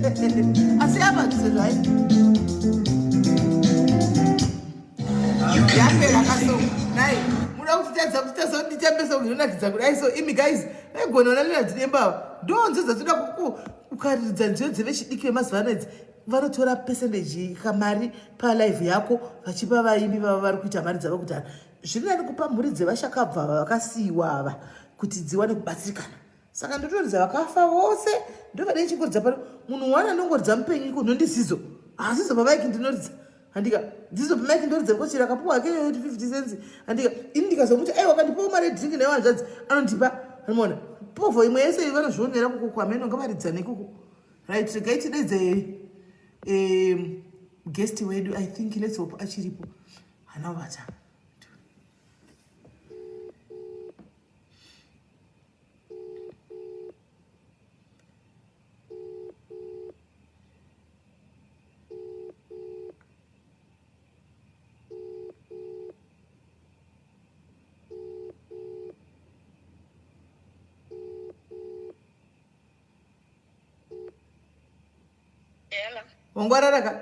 Asi apa zvayi. Yapera kaso. Nai, muda kutitadza kutitadza kuti nditambe song inonakidza kudai so imi guys, vaigona vana Leonard Demba ava. Ndonzo dzatoda kuku ukaridza nziyo dzevechidiki vemazuva ano idzi vanotora percentage kamari palive yako vachipa vaimbi vava vari kuita mari dzavo kudhara. Zviri nani kupa mhuri dzevashakabva ava vakasiyiwa ava kuti dziwane kubatsirikana. Saka ndotoridza vakafa vose ndovada ndichingoridza pano munhu wana ndongoridza mupenyu iko nondizizo hazizo pamaiki ndinoridza handika ndizo pamaiki ndoridza because chero akapuwa hake 50 cents handika ini ndikazomuti aiwa kandipawo mari yedrink nayo hanzvadzi anondipa anoona povho imwe yese vanozvionera koko kwameno ngavaridzane ikoko right regai tidaidze guest wedu i think let's hope achiripo hana vata Wangwarara ka?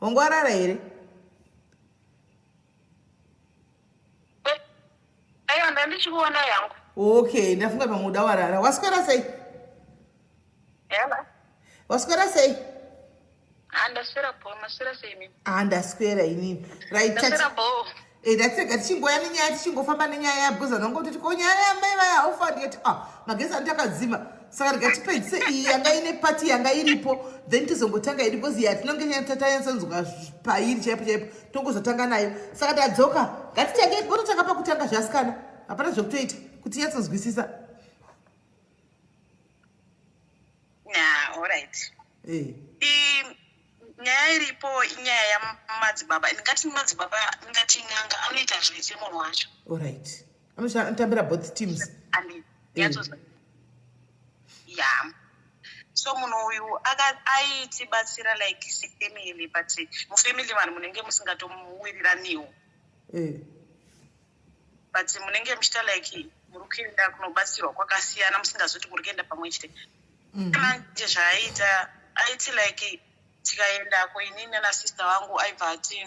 Wangwarara here? Aiwa ndandichikuona yangu. Okay, ndafunga pamwe uda warara. Waswera sei? Yala. Waswera sei? Ah, ndaswera bho, maswera sei mimi? Ah, ndaswera inini. Right. Ndaswera bho. Eh, ndatsega tichingoya nenyaya tichingofamba nenyaya because vanhu vangototi ko nyaya yamai vaya haufa ndikati ah magesi anoti akadzima saka rega tipedzise iyi yanga ine pati yanga iripo then tizongotanga yedu because iyi hatinonge tatanyatsonzwa pairi chaipo chaipo tongozotanga nayo saka tadzoka ngatitange bototanga pakutanga zvasikana hapana zvekutoita kuti nyatsonzwisisa alright eh. Nyaya iripo inyaya yamadzibaba ndingati madzibaba ndingati n'anga anoita zvese munhu wacho alright anotambira both teams eh. Ya so munhu uyu aitibatsira like sefamily but mufamily vanhu munenge musingatomuwiriraniwo eh. But munenge muchiita like muri kuenda kunobatsirwa kwakasiyana musingazoti muri kuenda pamwe chete. Manje zvaaiita aiti like tikaendako inini nana sister vangu aibva ati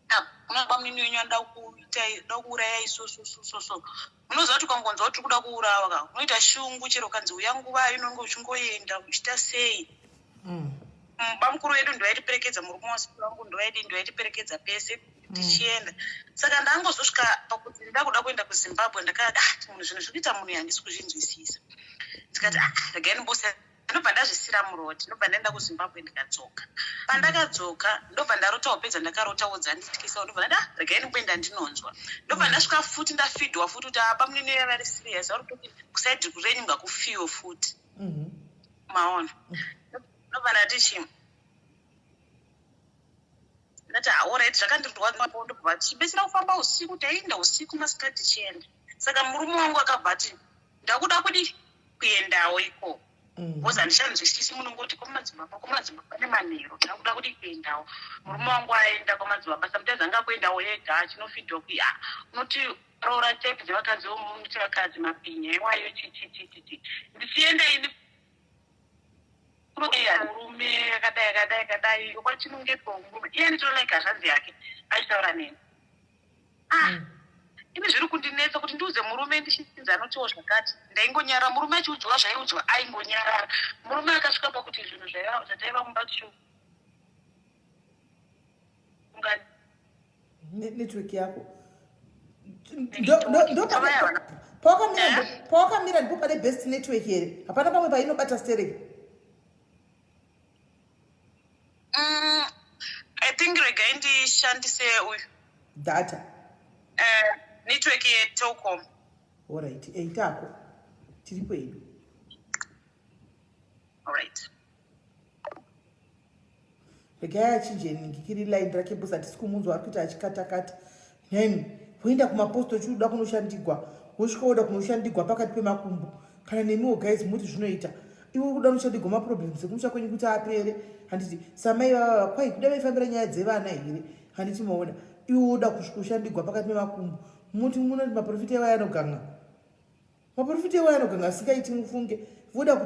ah, kuna bamunini wenyu anoda kuita da kuuraya isusu so so so unoziva kuti ukangonzwa kuti kuda kuurawa ka unoita shungu chero ukanzi uya nguva inonge uchingoenda uchiita sei. Bamukuru vedu ndovaitiperekedza murume wasekuru vangu ndovaidi ndovaitiperekedza pese tichienda. Saka ndangozosvika pakuti ndakuda kuenda kuZimbabwe ndakati ah munhu zvinhu zviri kuita munhu handisi kuzvinzwisisa. Ndikati ah regai ndibuse ndobva ndazvisira muroad ndobva ndaenda kuZimbabwe ndikadzoka. Pandakadzoka ndobva ndarota hope dzandakarota dzandityisa ndobva ndati ah regai ndimboenda ndinonzwa. Ndobva ndasvika futi ndafidwa futi kuti ah bamunini vaya vari serious vari kutoti kusaidhi renyu ngakufiwe futi. Maona. Ndobva ndati chii ndati alright zvakandirwadza ndobva tichibetsera kufamba usiku taienda usiku masikati tichienda saka murume wangu akabva ati ndakuda kudi kuendawo ikoko because handichanzwisisi munongoti kwamadzibaba kwamadzibaba nemanheru ndakuda kudi kuendawo murume wangu aenda kwamadzibaba sometimes anga kuendawo ega achinofidwa kui ah unoti roora type dzevakadzi vomunoti vakadzi mabhinya iwayo chichichichichi ndichienda ini murume akadai akadai akadai kwachinongepo murume iye anditolike hazvanzi yake achitaura neni ah ini zviri kundinetsa kuti ndiudze murume ndichinzi anotiwo zvakati ndaingonyarara murume achiudzwa zvaiudzwa aingonyarara murume akasvika pakuti zvinhu zvataiva mumba tichiunga Network yako pawakamira ndipo pane best network here hapana pamwe painobata stereki I think regai ndishandise uyu data network yetelcom alright eitako tiripo hedu alright Regai achinje ningikiri line rake because hatisi kumunzwa ari kuita achikatakata. Nhaimi voenda kumaposto uchikuda kunoshandigwa wosvika woda kunoshandigwa pakati pemakumbo kana nemiwo guys muti zvinoita iwe kuda kunoshandigwa maproblems ekumusha kwenyu kuti apere handiti samai vavava kwai kuda vaifambira nyaya dzevana here handiti maona iwe woda kushandigwa pakati pemakumbo muti munoti maprofita iwayo anoganga. Maprofita iwayo anoganga asingaiti mufunge voda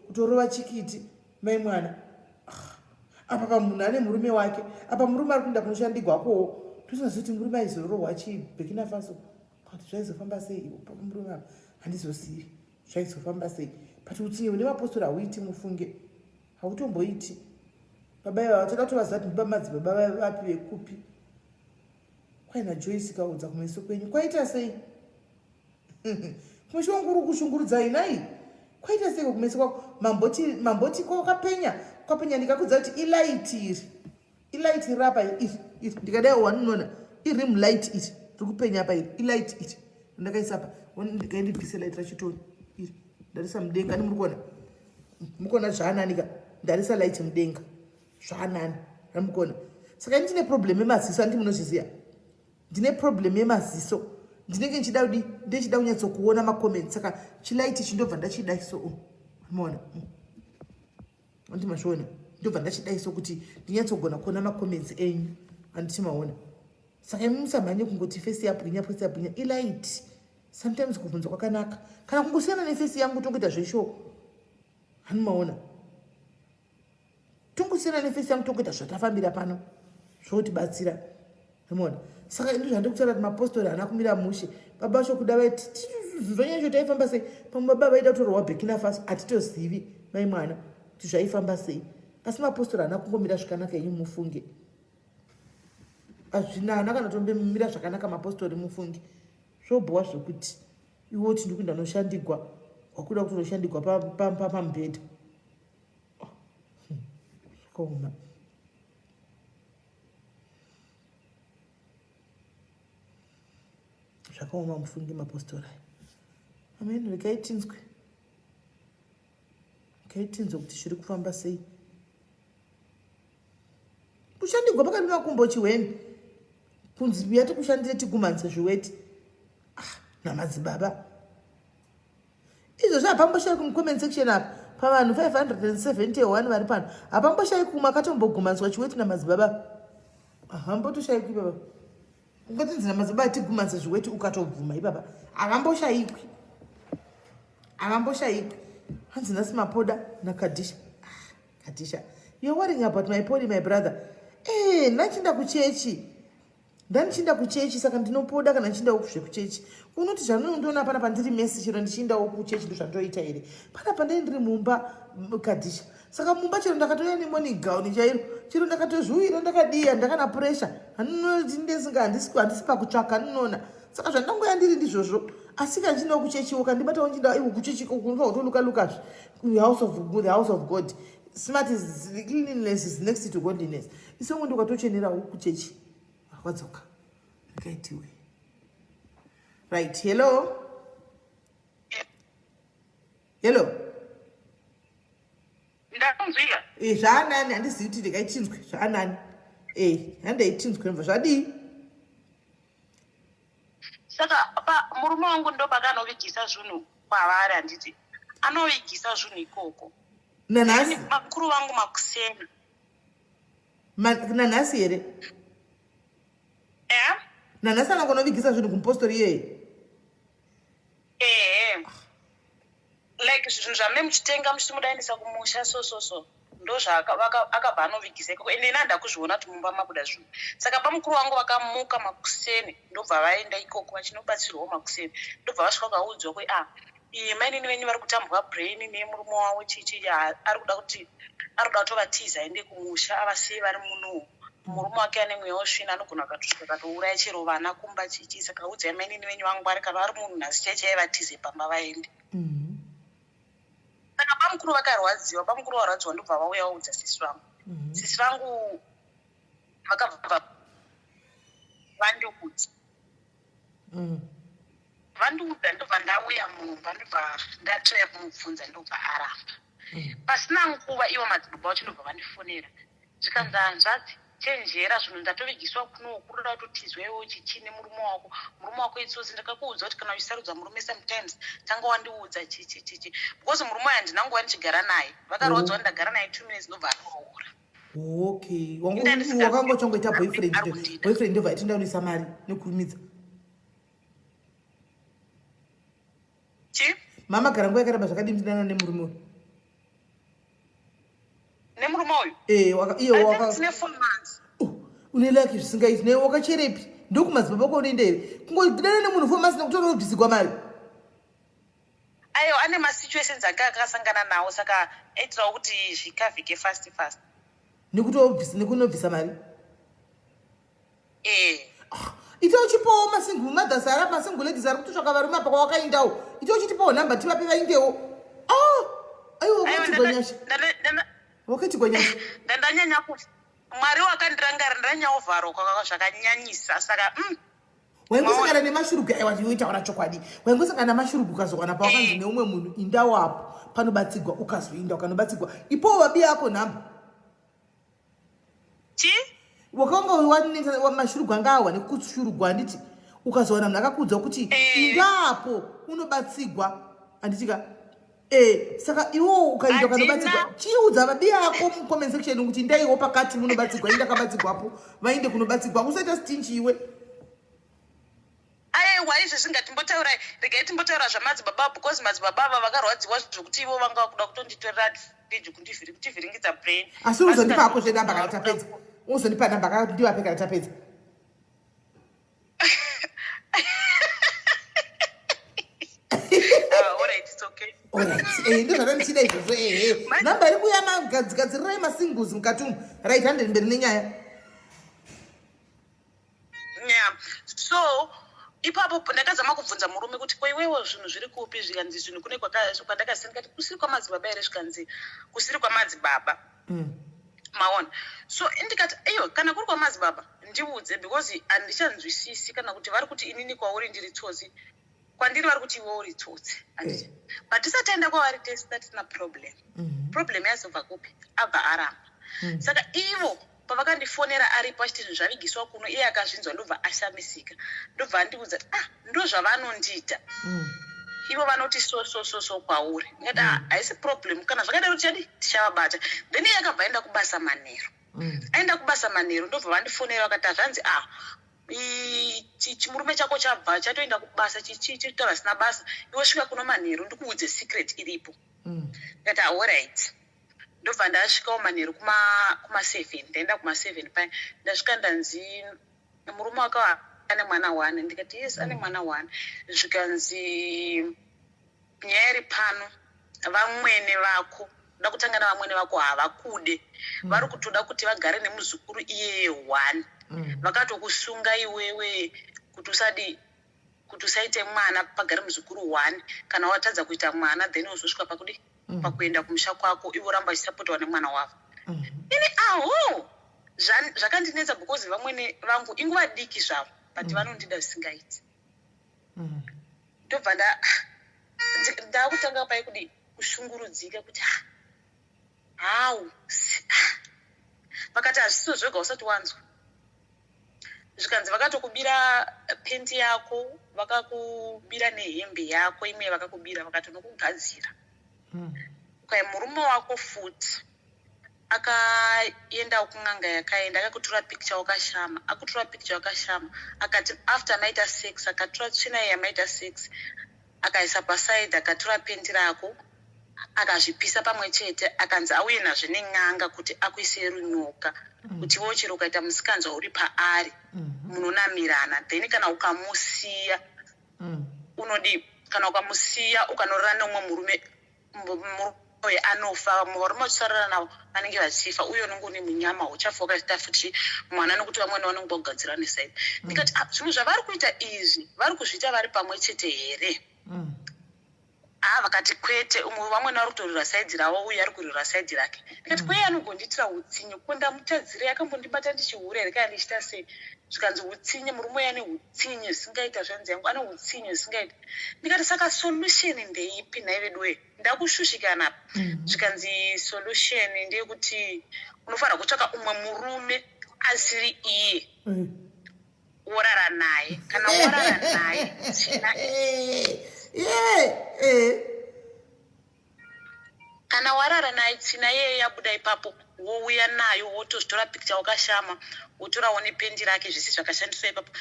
kutorova chikiti mai mwana. Ah, apa pamunhu ane murume wake apa murume ari kuenda kunoshandigwakowo tosingazivi kuti murume aizorohwa chii Burkina Faso kuti zvaizofamba sei murume apa handizozivi zvaizofamba sei but utsinye hune vapostori hauiti mufunge hautomboiti baba ivava toda kutovaziva kuti ndibamadzibaba vapi vekupi Kwai naJoyce kaudza kumeso kwenyu kwaita sei? Kumeso kwangu kuri kushungurudzai nhai? Kwaita seiko kumeso kwako? Mamboti mamboti kwakapenya kwapenya ndikakudza kuti ilight iri. Ilight iri apa iri iri ndikadai wanunoona irim light iri riri kupenya apa iri ilight iri ndakaisa apa ndikaindibvise light racho toni iri ndarisa mudenga ani muri kuona muri kuona zvaanani ka ndarisa light mudenga zvaanani ramukona saka ini ndine problem yemaziso andi munozviziva ndine problem yemaziso ndinenge ndichida kudi ndechida kunyatsokuona macomments saka chilaiti chindobva ndachidai so oh, maona andi mazviona ndobva ndachidai so kuti ndinyatsogona kuona macomments enyu anditi maona saka imi musamhanye kungoti fesi yabwinya fesi yabwinya ilight sometimes kubvunza kwakanaka kana kungosiyana nefesi yangu tongoita zveshow hani maona tongosiyana nefesi yangu tongoita zvatafambira pano zvotibatsira mona saka indi zvandikutaura kuti mapostori haana kumira mushe baba vacho kuda vaiti zvonyanyo taifamba sei pamwe baba vaida kutorwa burkina faso hatitozivi mai mwana kuti zvaifamba sei asi mapostori haana kungomira zvakanaka inyu mufunge hazvina haana kana tombemira zvakanaka mapostori mufunge zvobhowa zvekuti iwe uti ndikuenda noshandigwa wakuda kutonoshandigwa pamubhedha zvakaoma zvakaoma mufungi mapostori aya amen regai tinzwe regai tinzwe kuti zviri kufamba sei kushandigwa pakati pemakumbo chihweni kunzi yati kushandire tigumanise zviweti ah, namadzibaba Izvozvi hapamboshai kumucomment section apa pavanhu 571 vari pano hapamboshai kumwe akatombogumaniswa chiweti namadzibaba hambotoshaikwi ipapa ungatinzi namadzibaba atigumanise zviweti ukatobvuma ipapa havamboshaikwi havamboshaikwi hanzi nhasi mapoda nakadisha ah, kadisha you're worrying about my pody my brother eh ndachinda kuchechi Ndandichiinda kuchechi saka ndinopoda kana ndichiindawo zvekuchechi. Unoti zvanonondiona pana pandiri mesi chero ndichiindawo kuchechi ndozvandoita here? Pana pandai ndiri mumba kadhisha. Saka mumba chero ndakatouya nemorning gown chairo. Chero ndakatozviuyira ndakadiya ndakana pressure. Hanonoti ndesinga handisi handisi pakutsvaka ndinoona. Saka zvandangoya ndiri ndizvozvo. Asi kana ndichiindawo kuchechiwo kandibatawo ndichiinda iwo kuchechi kunofanira kutoluka lukazve. House of the house of God. Smart is cleanliness is next to godliness. Isongo ndokatochenerawo kuchechi. Wadzoka. Rikaitiwe. Right, hello. Hello. Ndakunzwika. Eh, zvaanani handizivi kuti ndikaitinzwe zvaanani. Eh, handaitinzwe mva zvadii? Saka pa murume wangu ndo pakanovigisa zvinhu kwavari handiti anovigisa zvinhu ikoko. Nanhasi. Vakuru vangu makuseni. Nanhasi here? Eh? Nanhasi anokonovigisa zvinhu kumupostori iyeye? Ehe. Like zvinhu zvame muchitenga muchiti mudaendesa kumusha so so so ndozvaakabva anovigisa ikoko ende ini handa kuzviona kuti mumba mabuda zvinhu saka bamukuru vangu vakamuka makuseni ndobva vaenda ikoko vachinobatsirwawo makuseni ndobva vasvika vakaudzwa kuti ah iyi mainini venyu vari kutambwa brain nemurume wavo chichi ari kuda kuti ari kuda kutovatiza aende kumusha avasiye vari muno murume wake ane mweya wesvina anogona akatosvika akatouraya chero vana kumba chichi saka udzai mainini venyu vangwari kana vari munhu nhasi chai chai vatize pamba vaende mm-hmm. Saka bamukuru vakarwadziwa bamukuru varwadziwa ndobva vauya vaudza sisi vangu mm-hmm. sisi vangu vakabva vandiudza mm. Vandiudza ndobva ndauya mumba ndobva ndatraya kumubvunza ndobva aramba. Mm. Pasina nguva ivo madzibaba vacho ndobva vandifonera zvikanzi hanzvadzi chenjera zvinhu ndatovigiswa kuno kuroda kutotizwa iwe chichi nemurume wako murume wako itsotsi ndakakuudza kuti kana uchisarudza murume sometimes tanga wandiudza chichi chichi because murume uyo handina nguva ndichigara naye vakarwadzwa oh. ndagara naye two minutes ndobva atoroora okay wakanga uchangoita boyfriend boyfriend ndobva aiti ndaunisa mari nekurumidza Mama gara nguva yakareba zvakadii muchidanana nemurume uyu? Nemurume uyu? Eh, waka iye waka Tine 4 months. Oh, une lucky zvisingaiti. Newe wakacherepi? Ndokumadzibaba kwaunoenda here? Kungodana nemunhu 4 months nekuti unobvisigwa mari. Aiwa, ane masituations anga akasangana nawo saka aitirawo kuti zvikavhike fast fast. Nekuti wobvisa nekunobvisa mari? Eh. Ah, ita uchipawo masingle mothers ara masingle ladies ari kutotsvaka varume apa kwawakaendawo. Ita uchitipawo nhamba tivape vaindewo. Ah, aiwa wakaitigwa nyasha. Wakaitigwa nyasha. Ndandanyanya kuti Mwari wakandirangarira ndanyaovharwa zvakanyanyisa saka Waingosangana nemashurugu aiwa ndinoitaura chokwadi. Waingosangana namashurugu ukazowana pawakanzi neumwe munhu indawo apo panobatsigwa ukazoinda ukanobatsigwa. Ipowo vabiya ako nhamba. Chi? Wakanga wanetsa mashurugu anga awa nekushurugwa handiti ukazowana munhu akakuudza kuti indapo unobatsigwa handiti ka? Saka iwo ukaenda ukanobatsigwa chiudza vabiya ako mucomment section kuti ndaiwo pakati munobatsigwa ini ndakabatsigwapo vainde kunobatsigwa usaita stingy iwe. Aiwa izvi zvingatimbotaura regai timbotaura zvamadzibaba because madzibaba ava vakarwadziwa zvokuti ivo vanga vakuda kutonditorera advantage kutivhiringidza brain. Asi uzondipa ako zvenamba kana tapedza. Uzondipa namba kana ndivape kana tapedza. Alright, it's okay. Alright. Ndozvana ndichida izvozvo ehe. Namba iri kuuya magadzirirai masingles mukati umu. Right, handei mberi nenyaya. Yeah. So ipapo ndakazama kubvunza murume kuti ko iwewo zvinhu zviri kupi zvikanzi zvinhu kune kwandakasiya ndikati kusiri kwamadzibaba here zvikanzi kusiri kwamadzibaba. Maona. So ndikati iyo kana kuri kwamadzibaba ndiudze because handichanzwisisi kana kuti vari kuti inini kwauri ndiri tsotsi kwandiri vari kuti iwe uri tsotsi. Handiti. But tisati taenda kwavari tese tatisina problem. Problem yazobva kupi? Abva aramba. Saka ivo pavakandifonera aripo achiti zvinhu zvavigiswa kuno iye akazvinzwa ndobva ashamisika ndobva andiudza kuti ndozvavanondiita. Ivo vanoti so so so so kwauri. Ndikati haisi problem kana zvakadaro tichadi tichavabata. Then iye akabva aenda kubasa manheru. Aenda kubasa manheru ndobva vandifonera vakati hazvanzi chimurume chako chabva chatoenda kubasa chichitaura zvisina basa iwe svika kuno manheru ndikuudze secret iripo. Ndikati alright. Ndobva ndasvikawo manheru kuma 7 ndaenda kuma 7 paya ndasvika ndanzi murume wako ane mwana 1 ndikati yes ane mwana 1 zvikanzi nyaya iri pano vamwene vako ndoda kutanga navamwene vako havakude. Vari kutoda kuti vagare nemuzukuru iyeye 1. Vakatokusunga iwewe kuti usadi kuti usaite mwana pagare muzukuru 1 kana watadza kuita mwana then uzosvika pakudi pakuenda kumusha kwako iwe uramba uchisapotwa nemwana wavo. Ini aho zvakandinetsa because vamwene vangu inguva diki zvavo but vanondida zvisingaiti. Ndobva ndakutanga pai kudi kushungurudzika kuti how vakati hazvisiwo zvega usati wanzwa. Zvikanzi vakatokubira penti yako, vakakubira nehembe yako imwe vakakubira vakatonokugadzira. Ukai murume wako futi akaenda kun'anga yakaenda akakutora picture wakashama, akutora picture wakashama akati after maita sex akatora tsvina iya maita sex akaisa paside akatora penti rako akazvipisa pamwe chete akanzi auye nazvo nen'anga kuti akuise runyoka kuti iwe chero ukaita musikanzwa uri paari munonamirana then kana ukamusiya unodi kana ukamusiya ukanorara neumwe murume murume anofa varume vachisarara navo vanenge vachifa uye unenge une munyama uchafa wakaita futi mwana nekuti vamweni vanenge vakugadzira nesaidi. Ndikati zvinhu zvavari kuita izvi vari kuzviita vari pamwe chete here? Vakati kwete umwe vamweni vari kutorwira saidi ravo uye ari kurwira saidi rake. Ndikati kweye anogondiitira utsinye ko ndamutadzirei akambondibata ndichihure here kana ndichiita sei? Zvikanzi utsinye murume uyu ane utsinye zvisingaita zvanzi yangu ane utsinye zvisingaita. Ndikati saka solution ndeipi nhai veduwe? Ndakushushikana apa. Zvikanzi solution ndeyekuti unofanira kutsvaka umwe murume asiri iye. Worara naye. Kana worara naye, Kana warara naye tsvina iyeye yabuda ipapo wouya nayo wotozvitora picture wakashama wotorawo nependi rake zvese zvakashandiswa ipapo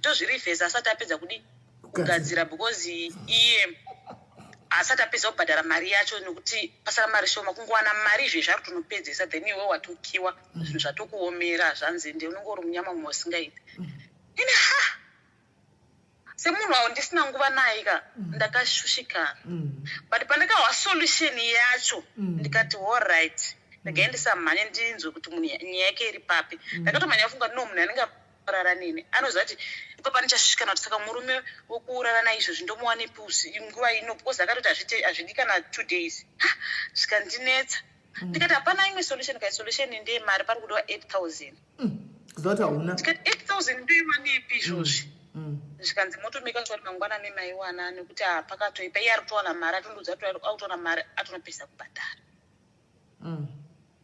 tozvirivhesa asati apedza kudi kugadzira because iye Asati apedza kubhadhara mari yacho, nekuti pasara mari shoma, kungowana mari izvezvi ari kutonopedzesa, then iwe watokiwa, zvinhu zvatokuomera, zvanzi nde unenge uri munyama mumwe usingaiti. Ini ha, semunhu awo ndisina nguva naye ka, ndakashushikana. But pandakahwa solution yacho, ndikati, "Allright, regai ndisamhanye, ndinzwe kuti munhu nyaya yake iri papi." Ndakatomhanya kufunga kuti no, munhu anenge arara neni anoziva kuti ipapa ndichashushikana kuti saka murume wokurara naizvozvi ndomuwanepi nguva ino, because akatoti hazvidi kana 2 days. Ha, zvikandinetsa. Ndikati hapana imwe solution kai? Solution ndeyemari, pari kudiwa 8000. Kuziva kuti hauna. Ndikati 8000 ndoiwanepi izvozvi? Zvikanzi motomeka sure kuti mangwanani maiwana, nekuti hapakatoipa, iye ari kutowana mari, atondiudza kuti akutowana mari, atonopedzisa kubhadhara.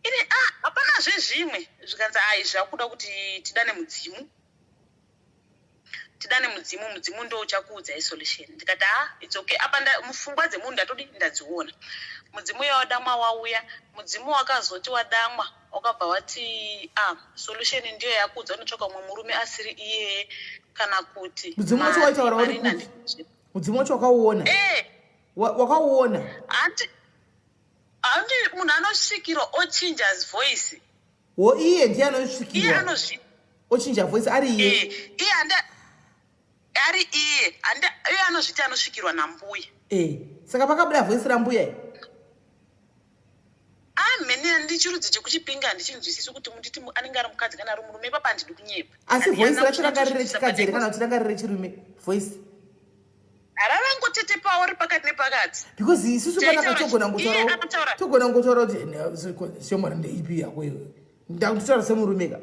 Ini ah, hapanazve zvimwe. Zvikanzi ai, zvakuda kuti tidane mudzimu, tidane mudzimu, mudzimu ndo uchakuudzai solution. Ndikati, "Ha, it's okay." Apa mupfungwa dzemunhu ndatodi ndadziona mudzimu uya wadamwa wauya. Mudzimu wakazoti wadamwa, wakabva wati, "Ah, solution ndiyo yakuudza, unotsvaka umwe murume asiri iyeye, kana kuti Mudzimu wacho waitaura uri mari kupi? Mudzimu wacho wakauona? Eh. Wakauona? Handi munhu anosvikirwa ochinja voice. Wo, iye ndiye Iye anosvikirwa anozvi ochinja voice ari iye? Eh, iye handa ari iye, handa iye anozviti anosvikirwa nambuya. Eh, saka pakabuda voice rambuya iyi? Amhene, ndichirudzi chekuchipinga, handichinzwisisi kuti munditi anenge ari mukadzi kana ari murume. Ipapa handidi kunyepa. Asi voice Handina racho ranga riri kuchinyatsozwisisa, rechikadzi here but kana kuti ranga riri rechirume voice? Hararangotetepawo ri pakati nepakati. Because isusu panaka Taitaura togona iye ngotaura anotaura. Togona ngotaura kuti shemwari, ndeipi yako iwe? Ndakutotaura semurume ka.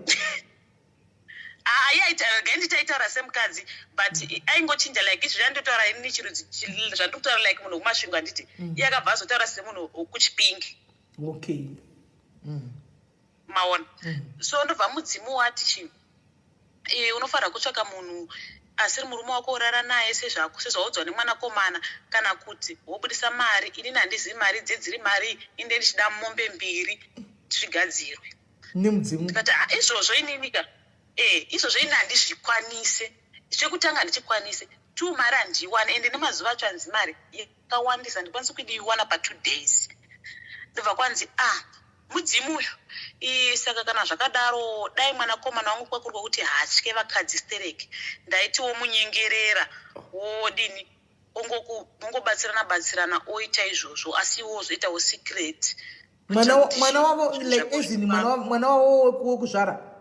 Iye aitaura, nditaitaura semukadzi, but aingochinja like izvi zvandotaura ini chirudzi zvandiri kutaura like munhu wekuMasvingo, handiti? Iye akabva azotaura semunhu wekuChipingi. Maona? So ndobva mudzimu wati chi unofanira kutsvaka munhu asiri murume wako, urara naye sezvaudzwa nemwanakomana, kana kuti wobudisa mari. Inini handizivi mari dzedziri mari, inde ndichida mombe mbiri zvigadzirwe. Nemudzimu. Ndikati, "Ah, izvozvo inini ka, izvozvo ini handizvikwanise. Chekutanga, handichikwanise. Two, mari handiiwani, ende nemazuva acho hanzi mari yakawandisa, handikwanisi kuidiwana pa2 days." Ndobva kwanzi, "Ah, mudzimu uyu, saka kana zvakadaro, dai mwanakomana wangu kwakuri kwekuti hatye vakadzi stereki, ndaiti womunyengerera, wodini, ongobatsirana batsirana, oita izvozvo, asi iwe wozoitawo secret." Mwana wavo, like as in mwana wavo wekuzvara?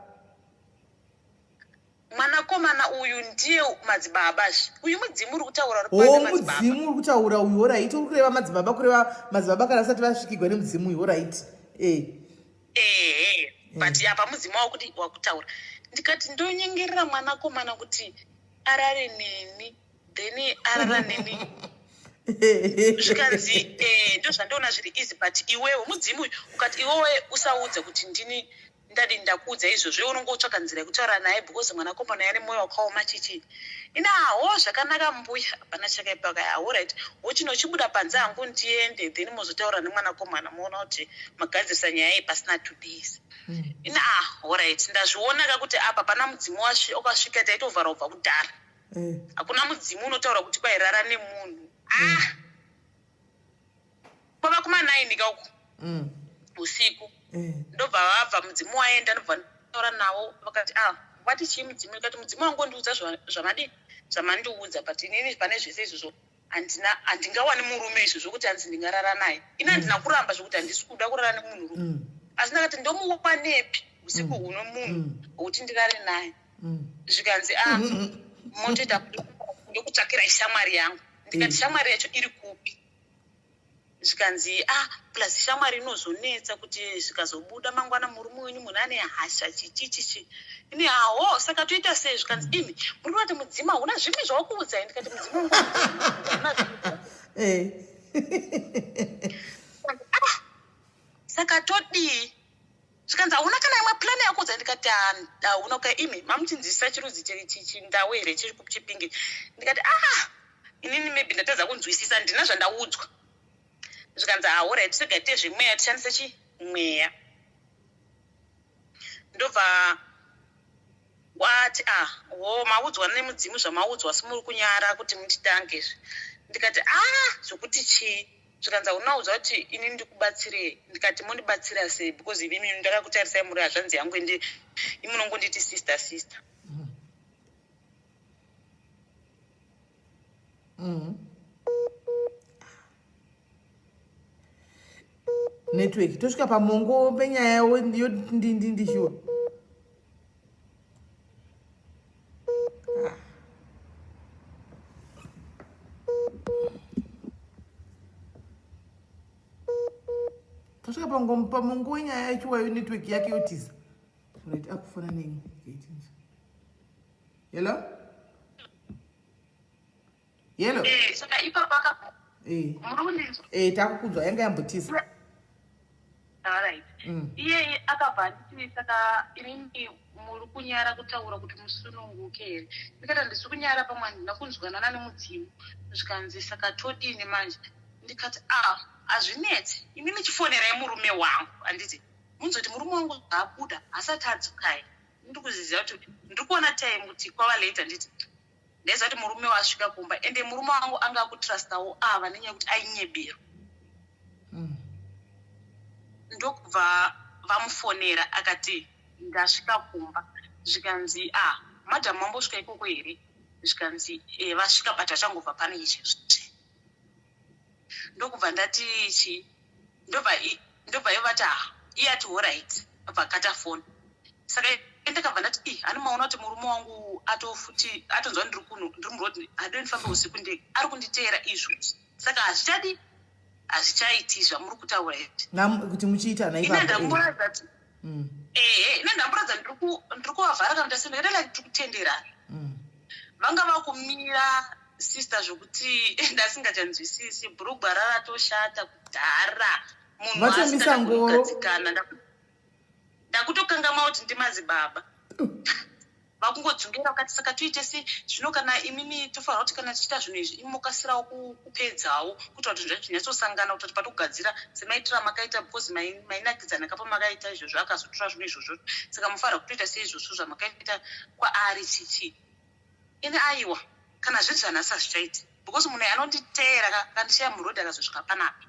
Mwanakomana uyu ndiye madzibaba zve uyu mudzimu uri kutaura uri O, pane madzibaba. Mudzimu uri kutaura uyu, alright, uri kureva madzibaba, kureva madzibaba kana asati vasvikirwa nemudzimu uyu, alright. Ehe, but apa mudzimu wakuti wakutaura. Ndikati ndonyengerera mwanakomana kuti arare neni, then arara neni. Zvikanzi, "Ndo zvandiona zviri easy, but iwewe, mudzimu uyu ukati iwewe usaudze kuti ndini ndadi ndakuudza izvozvo, iwe unongotsvaka nzira yekutaura naye, because mwanakomana yane mwoyo wakaoma." Chichi ina hawo, zvakanaka mbuya, hapana chakaipa kaya. Alright, wochinochibuda panze hangu ndiende, then mozotaura nemwanakomana, moona kuti magadzirisa nyaya iyi pasina 2 days. Ina, "Ah, alright." Ndazviona ka kuti apa pana mudzimu wakasvika, taitovhara kubva kudhara. Hakuna mudzimu unotaura kuti kwairara nemunhu. Ah, kwava kuma9 kauku usiku. Ndobva vabva, mudzimu waenda, ndobva ndaura navo, vakati, "Ah, vati chii mudzimu?" Ikati, "Mudzimu wangondiudza zvamadii, zvamandiudza, but inini pane zvese izvozvo handina, handingawani murume izvozvo kuti hanzi ndingarara naye. Ini handina kuramba zvokuti handisi kuda kurara nemunhurume, asi ndakati ndomuwanepi usiku huno munhu hwokuti ndirare naye?" Zvikanzi, "A, motoita ndokutsvakirai shamwari yangu." Ndikati, "Shamwari yacho iri kupi?" Zvikanzi, "Ah, plus shamwari inozonetsa kuti zvikazobuda mangwana murume wenyu munhu ane hasha, chichi chichi." Ini, "Aho, saka toita sei?" Zvikanzi, "Imi muri kuti mudzimu hauna zvimwe zvawakuudzai." Ndikati, "Mudzimu wangu hauna zvimwe." "Ah, saka todii?" Zvikanzi, "Hauna kana imwe plan yakuudza?" Ndikati, "Hauna ka. Imi mamuchinzwisisa chirudzi chindau here, chiri kuChipinge?" Ndikati, "Ah, inini maybe ndatadza kunzwisisa, ndina zvandaudzwa." Zvikanzi, "Alright, tirega tiite zvemweya, tishandise chi mweya." Ndobva wati, "Ah, ho, maudzwa nemudzimu zvamaudzwa, asi muri kunyara kuti munditangezve." Ndikati, "Ah, zvokuti chii?" Zvikanzi, "Hauna kuti ini ndikubatsire." Ndikati, "Mondibatsira sei? Because imimi ndakakutarisai muri hazvanzi yangu, ende imunongonditi sister, sister." Network, tosvika pamongo penyaya yondindindishuwa. Tosvika pamongo wenyaya yachiwayo, network yake yotiza. Right, akufona nei? Hello, hello. Saka ipapo muri kundinzwa? Eh, takukunzwa, yanga yambotiza. Alright. Iye akabva anditi, "Saka inini muri kunyara kutaura kuti musununguke here?" Ndikati, "Handisi kunyara, pamwe handina kunzwanana nemudzimu." Zvikanzi, "Saka todini manje?" Ndikati, "A, hazvinetsi, inini chifonerai murume wangu, handiti munzoti murume wangu haabuda, hasati adzokai. Ndiri kuziziva kuti ndiri kuona time kuti kwava late, handiti ndaiziva kuti murume wasvika kumba, ende murume wangu anga akutrustawo ava nenyaya yekuti ainyeberwa." Ndokubva vamufonera, akati, "Ndasvika kumba." Zvikanzi, "A, madhamu vambosvika ikoko here?" Zvikanzi, "E, vasvika, but achangobva pano izvezvi." Ndokubva ndati chi ndobva ivo vati, "Ah." Iye ati, "Alright," abva akata foni. Saka ndakabva ndati, "I, hani maona kuti murume wangu atofuti atonzwa ndiri kuno, ndiri muroad, hadoi ndifambe usiku ndega, ari kunditeera izvo. Saka hazvichadi, hazvichaiti zvamuri kutaura izvi." Kuti muchiita. Ine naipapo. Ndamboratidza kuti ehe, ine ndamboratidza ndiri kuvavhara kana kuti asendakaita like tiri kutenderana. Vanga vakumira, sister, zvokuti ndasingachanzwisisi. Bhurugwa raratoshata kudhara, munhu Vatomisa asingachagoni ngoro. kugadzikana. Ndakutokangamwa kuti ndimadzibaba. Vakungodzungera, vakati, "Saka toite sei zvino? Kana imimi tofanira kuti kana tichiita zvinhu izvi, imi mokasirawo kupedzawo kuitira kuti zvinhu zvacho zvinyatsosangana, kuti patogadzira semaitiro amakaita, because mainakidzana kapa makaita izvozvo, akazotora zvinhu izvozvo. Saka mufanira kutoita seizvozvo zvamakaita kwaari." Chichi ini, aiwa, kana zviri zvanhasi hazvichaiti, because munhu anonditeera akandishaya muroad, akazosvika panapa,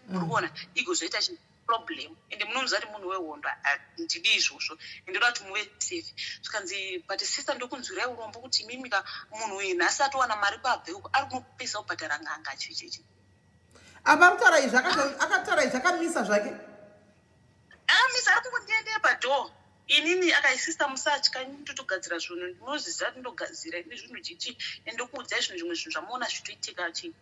muri kuona igozoita chiproblem, ende munomuziva kuti munhu wehondo, handidi izvozvo, ende ndoda kuti muve safe. Zvikanzi, "But sister, ndokunzwirai urombo kuti imimi ka munhu uyu nhasi atowana mari kwabve uko, ari kunopesa kubhadhara n'anga, chichichi." Apa kutaura izvi, akataura izvi akamisa zvake. Akamisa, ari kungondiendee padhoo. Inini akaisista, "Musatya, inini ndotogadzira zvinhu, ndinozviziva kuti ndogadzira ini zvinhu chichi, ende ndokuudzai zvinhu, zvimwe zvinhu zvamuona zvitoitika chii."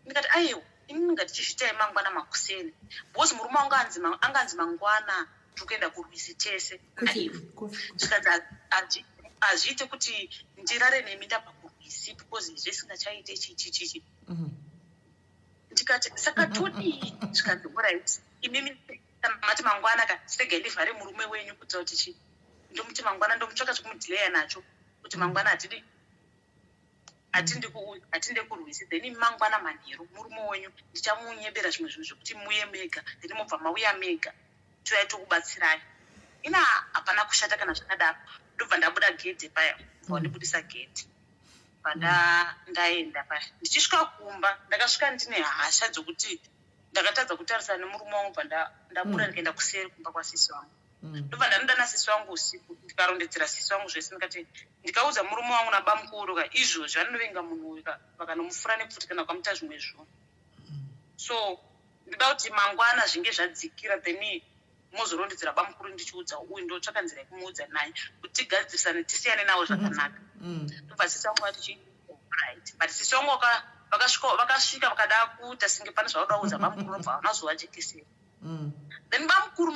Ndikati, "Aiwa, inini ngatichizvitai mangwana makuseni, because murume wangu anganzi mangwana tiri kuenda kurwizi tese." Aiwa, zvikanzi, "Hazviite kuti ndirare nemi ndabva kurwizi, because zvesingachaite chichi chichi." Ndikati, "Saka todii?" Zvikanzi, "Alright, imimi kana mati mangwana ka, siregai ndivhare murume wenyu kuitira kuti chi ndomuti mangwana, ndomutsvaka chekumudhileya nacho kuti mangwana hatidi hatinde kurwizi, then imi mangwana manheru murume wenyu ndichamunyebera zvimwe zvinhu zvekuti muye mega, then mobva mauya mega, toyai tokubatsirai." Ina hapana kushata kana zvakadaro. Ndobva ndabuda gedhe paya, bva wandibudisa gedhe, bva ndaenda paya. Ndichisvika kumba, ndakasvika ndine hasha dzokuti ndakatadza kutarisana nemurume wangu. Bva ndabuda, ndikaenda kuseri kumba kwasisi vangu. Ndobva ndanoda sisi vangu usiku, ndikarondedzera sisi vangu zvese. Ndikati, ndikaudza murume wangu nabamukuru ka izvozvi, vanovenga munhu uyu ka, vakanomufura nepfuti kana vakamuita zvimwe zvinhu. So ndoda kuti mangwana zvinge zvadzikira, then mozorondedzera bamukuru. Ndichiudza uyu, ndotsvaka nzira yekumuudza naye kuti tigadzirisane, tisiyane navo zvakanaka. Ndobva sisi vangu vati chi, "Right." But sisi vangu vakasvika vakada kuita senge pane zvavanoda kuudza bamukuru, nobva vanazovajekesera. Then bamukuru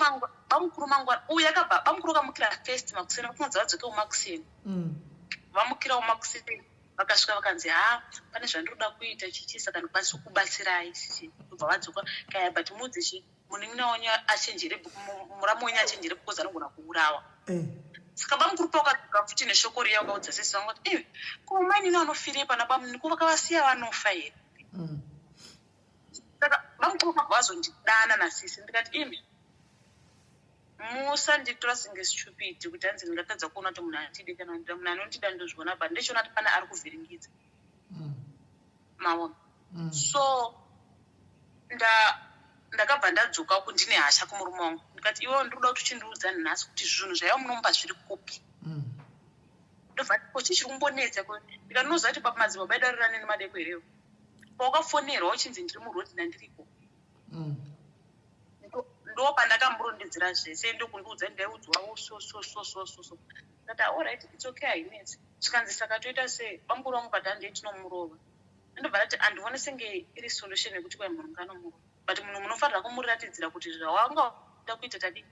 mangwana uyu akabva, bamukuru vakamukira first makuseni, vakunonzi vadzokewo makuseni. Vamukirawo makuseni, vakasvika vakanzi, "Ha, pane zvandiroda kuita chichi, saka ndikwanisi kukubatsirai chichi." Ndobva vadzoka kaya, "But muudze chi munin'ina wenyu achenjere, muramu wenyu achenjere, because anogona kuurawa." Saka bamukuru pavakadzoka futi neshoko riya, vakaudza sisi vangu kuti, "Iwe, ko mainini vanofirei pana bamunini? Ko vakavasiya vanofa here?" Saka bamukuru vakabva vazondidana nasisi. Ndikati, "Imi musanditora senge stupid kuti hanzi ndingatadza kuona kuti munhu atidi kana kuti munhu anondida. Ndozviona, but ndechiona kuti pane ari kuvhiringidza." Maona? So ndakabva ndadzoka uku ndine hasha kumurume wangu, ndikati, "Iwewo, ndiri kuda kuti uchindiudza nhasi kuti zvinhu zvaiva munomba zviri kupi." Ndobva ko chii chiri kumbonetsa? Ndikanoziva kuti pamadzibaba edu arira neni madeko herewo pawakafonerwa uchinzi ndiri murodhi ndandiriko. Ndo pandakamurondedzera zvese, ndokundiudza, ndaiudzwawo so so so so so so. Ndati, "Alright, it's okay, hainetsi." Zvikanzi, "Saka toita sei?" Bamukuru vangu vati, "Handei tinomurova." Ndobva ndati, "Handioni senge iri solution yekuti kwai munhu nganomurova, but munhu munofanira kumuratidzira kuti zvawanga uda kuita tadi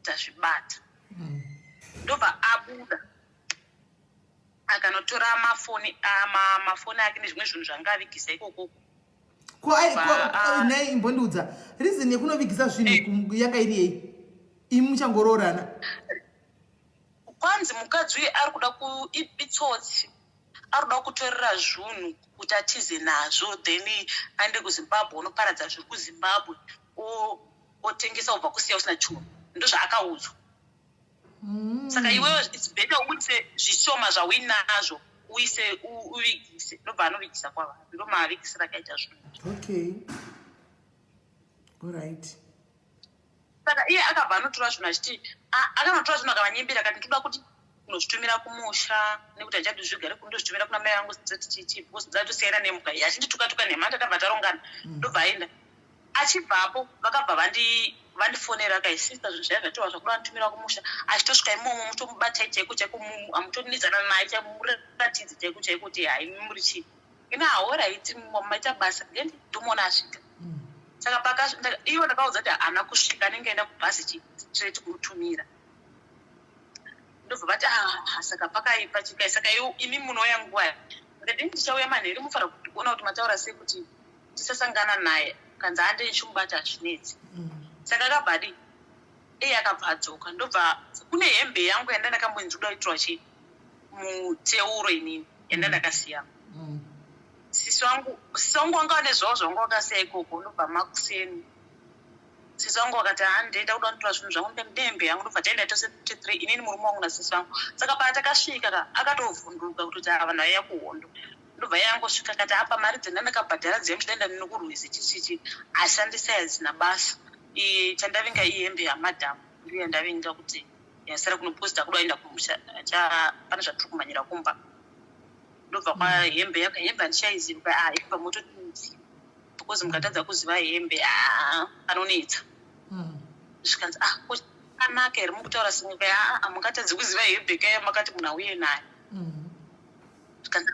tazvibata." Ndobva abuda akanotora mafoni, mafoni ake nezvimwe zvinhu zvanga avigisa ikokoko. Ko nai, imbondiudza reason yekunovigisa zvinhu yanga iri yei, imi muchangoroorana? Kwanzi mukadzi uyu ari kuda itsotsi, ari kuda kutorera zvinhu kuti atize nazvo, then aende kuZimbabwe, unoparadza zviri kuZimbabwe, otengesa, ubva kusiya usina chunhu. Ndozvaakaudzwa. Saka iwewe it's better uise zvishoma zvauinazvo, uise uvigise. Ndobva anovigisa kwavari, ndo maavigisira akaita zvinhu. Okay, alright. Saka iye akabva anotora zvinhu achiti, akanotora zvinhu, akavanyembera, akati, "Ndoda kuti unozvitumira kumusha nekuti handichadi zvigare, kundozvitumira kuna mai vangu." Chichi, because dzatosiyana nemhuka iyi, achindituka-tuka nhema. Takabva tarongana. Ndobva aenda. Achibvapo vakabva vandifonera kai, "Sister, zvinhu zvaya zvatova zvakuda vanditumira kumusha." Achitosvika imomo, mutomubatai chaiko chaiko, hamutonetsana naye, chamuratidze chaiko chaiko kuti hai, muri chii. Ina, alright, maita basa. Then ndomuona asvika. Saka ivo ndakaudza kuti haana kusvika, anenge aenda kubhazi straight kumutumira. Ndobva vati, "Ah, saka pakaipa chikai. Saka imi munouya nguva?" Ndikati, "Ndichauya manheru, mufanira kuona kuti mataura sei kuti tisasangana naye." Kanzi, "Hande, ichimubata, hazvinetsi." Saka akabva adi iye akabva adzoka. Ndobva kune hembe yangu yanda ndakambonzi kuda kuitirwa chi muteuro inini yanda ndakasiya. Sisi wangu wanga wane zvavo zvanga wakasiya ikoko. Ndobva makuseni sisi wangu vakati, "Hande, ndakuda kunotora zvinhu zvangu ndembe yangu." Ndobva taenda tose three, inini, murume wangu nasisi vangu. Saka patakasvika ka, akatovhunduka kutoti ava vanhu vaiya kuhondo. Ndobva yangosvika kati, "Apa mari dzenda ndakabhadhara dziya, muchidaenda nokurwizi chichichi, ashandisai, hadzina basa. Chandavinga ihembe yamadhamu, ndiyo yandavinga kuti yasara kuno, because takuda kuenda kumusha, pane zvatiri kumhanyira kumba." Ndobva kwahembe yaka, "Hembe handichaizivi." Ah, hembe mototi, because mukatadza kuziva hembe, panonetsa. Zvikanzi, "Ah, anaka here mukutaura simwe?" Aa, hamungatadzi kuziva hembe kaya, makati munhu auye nayo. Zvikanzi,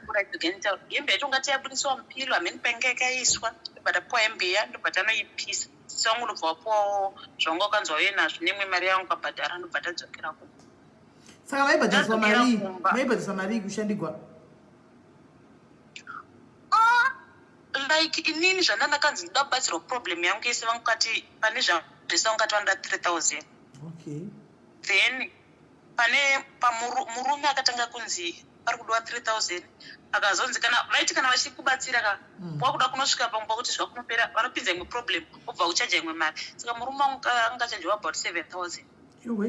"Hembe yacho ungati yabudiswa mupilo, hameni painge yakaiswa." Ndobva tapiwa hembe iya, ndobva tanoipisa. Sisi wangu ndobva wapiwawo zvanga wakanzi wauye nazvo nemwe mari yangu kabhadhara. Ndobva tadzokera kumba. Saka maibhadhariswa mari, maibhadhariswa mari kushandigwa? Ah, like inini zvanda ndakanzi ndoda kubatsirwa problem yangu yese, vangukati pane zvese vangati vanoda 3000. Then pane pamurume akatanga kunzi pari kudiwa 3000, akazonzi kana vaiti kana vachikubatsira ka, wakuda kunosvika pamwe pakuti zvakunopera, vanopinza imwe problem, obva uchaja imwe mari. Saka murume wangu angachajiwa about 7000. Iwe.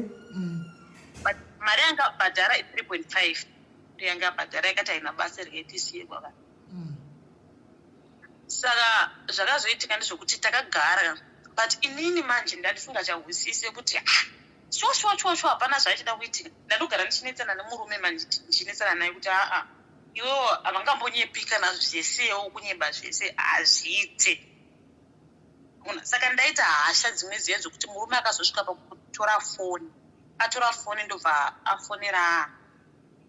But mari yanga bhadhara i3.5, ndo yanga bhadhara, yakati haina basa, rikaitisiye kwavanhu. Saka zvakazoitika ndezvekuti takagara, but inini manje ndandisingachahwisise kuti, ah, shuwa shuwa shuwa shuwa hapana zvaichida kuitika. Ndandogara ndichinetsana nemurume manje, ndichinetsana naye kuti, aa, iwewo havangambonyepi kana zvesewo, kunyeba zvese hazviite. Saka ndaita hasha dzimwe dziya dzokuti murume akazosvika pakutora foni, atora foni, ndobva afonera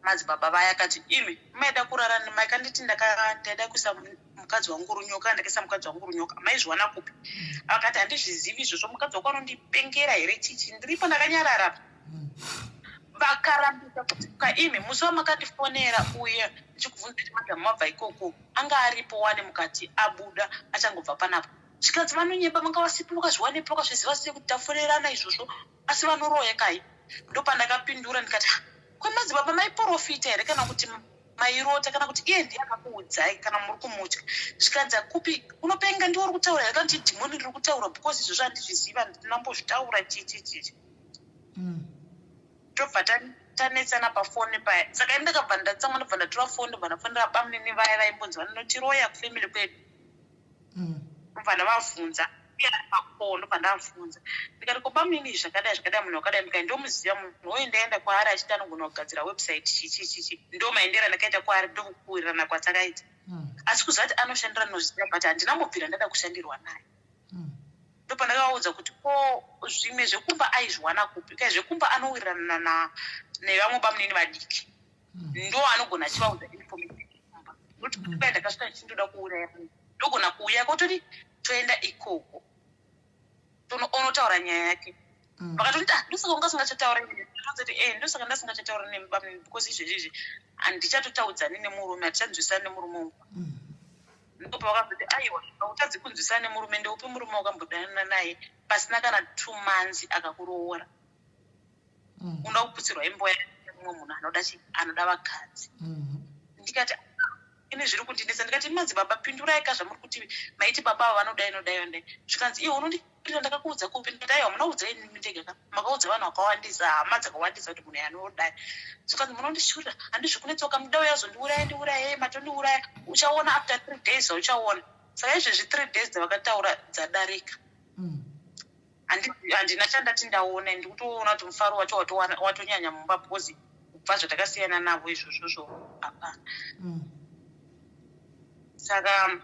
madzibaba vaya, akati, "Imi maida kurara, maikanditi ndaida kuisa mukadzi wangu runyoka, ndakaisa mukadzi wangu runyoka, maizviwana kupi?" Akati, "Handizvizivi izvozvo, mukadzi wako anondipengera here chichi?" Ndiripo ndakanyarara. Vakarambisa kuti, "Kaimi, musi wamakandifonera uye ndichikubvunza kuti madhamu mabva ikoko, anga aripo wane, mukati abuda achangobva panapa." Zvikanzi, "Vanonyemba, vanga vasipo, vakazviwanepi, vakazviziva sei kuti tafonerana izvozvo? Asi vanoroya kai." Ndopandakapindura ndikati, "Ah, kwemadzibaba maiprofita here, kana kuti mairota, kana kuti iye ndiye akakuudzai, kana muri kumutya?" Zvikanzi, "Kupi, unopenga, ndiwe uri kutaura here, kana kuti dhimoni riri kutaura? Because izvozvo handizviziva, handinambozvitaura chichi chichi." Tobva tanetsana pafoni paya. Saka ini ndakabva ndatsamwa, ndobva ndatora foni, ndobva ndafonera bamunini vaya vaimbonzi vanotiroya kufamily kwedu. Ndobva ndavabvunza iye ari pacall, ndobva ndavabvunza ndikati, "Ko bamunini, zvakadai zvakadai, munhu wakadai?" Ndikati, "Ndomuziva munhu uyu, ndaenda kwaari achiti anogona kugadzira website, chichi chichi." Ndo maendero andakaita kwaari, ndokuwirirana kwatakaita. Asi kuziva kuti anoshandira, noziva, but handina mbobvira ndada kushandirwa naye. Ndopandakavaudza kuti, "Ko zvimwe zvekumba aizviwana kupi?" Kai zvekumba anowirirana nevamwe bamunini vadiki, ndo anogona achivaudza information yekumba, nokuti kudai ndakasvika ndichindoda kuuraya munhu, ndogona kuuya kotodi toenda ikoko, onotaura nyaya yake. Vakatoti, "Ah, ndosaka unga usingachataura." Ndozoti, "E, ndosaka ndasingachataura nebamunini, because izvezvi izvi handichatotaudzani nemurume, handichanzwisani nemurume wangu." Ndopavakazoti, "Aiwa, hautadzi kunzwisana nemurume. Ndeupi murume wakambodanana naye pasina kana 2 months akakuroora? Unoda kuputsirwa imbo yemumwe munhu anoda chi anoda vakadzi." Ndikati, "Ah, ine zviri kundinetsa." Ndikati, "Madzibaba, pindurai ka zvamuri kuti maiti baba ava vanodai nodai nodai." Zvikanzi, "Iwe unondipindura, ndakakuudza kupi?" Ndikati, "Aiwa, munoudza inini ndega ka, makaudza vanhu vakawandisa, hama dzakawandisa, kuti munhu anodai." Zvikanzi, "Munondishurira, handizvi kunetsoka, muda uya uzondiuraya, ndiuraya, matondiuraya, uchaona after 3 days zauchaona." Saka izvezvi 3 days dzavakataura dzadarika. Handina chandati ndaona. Ndikutoona kuti mufaro wacho watonyanya mumba, because kubva zvatakasiyana navo izvozvozvo hapana. Saka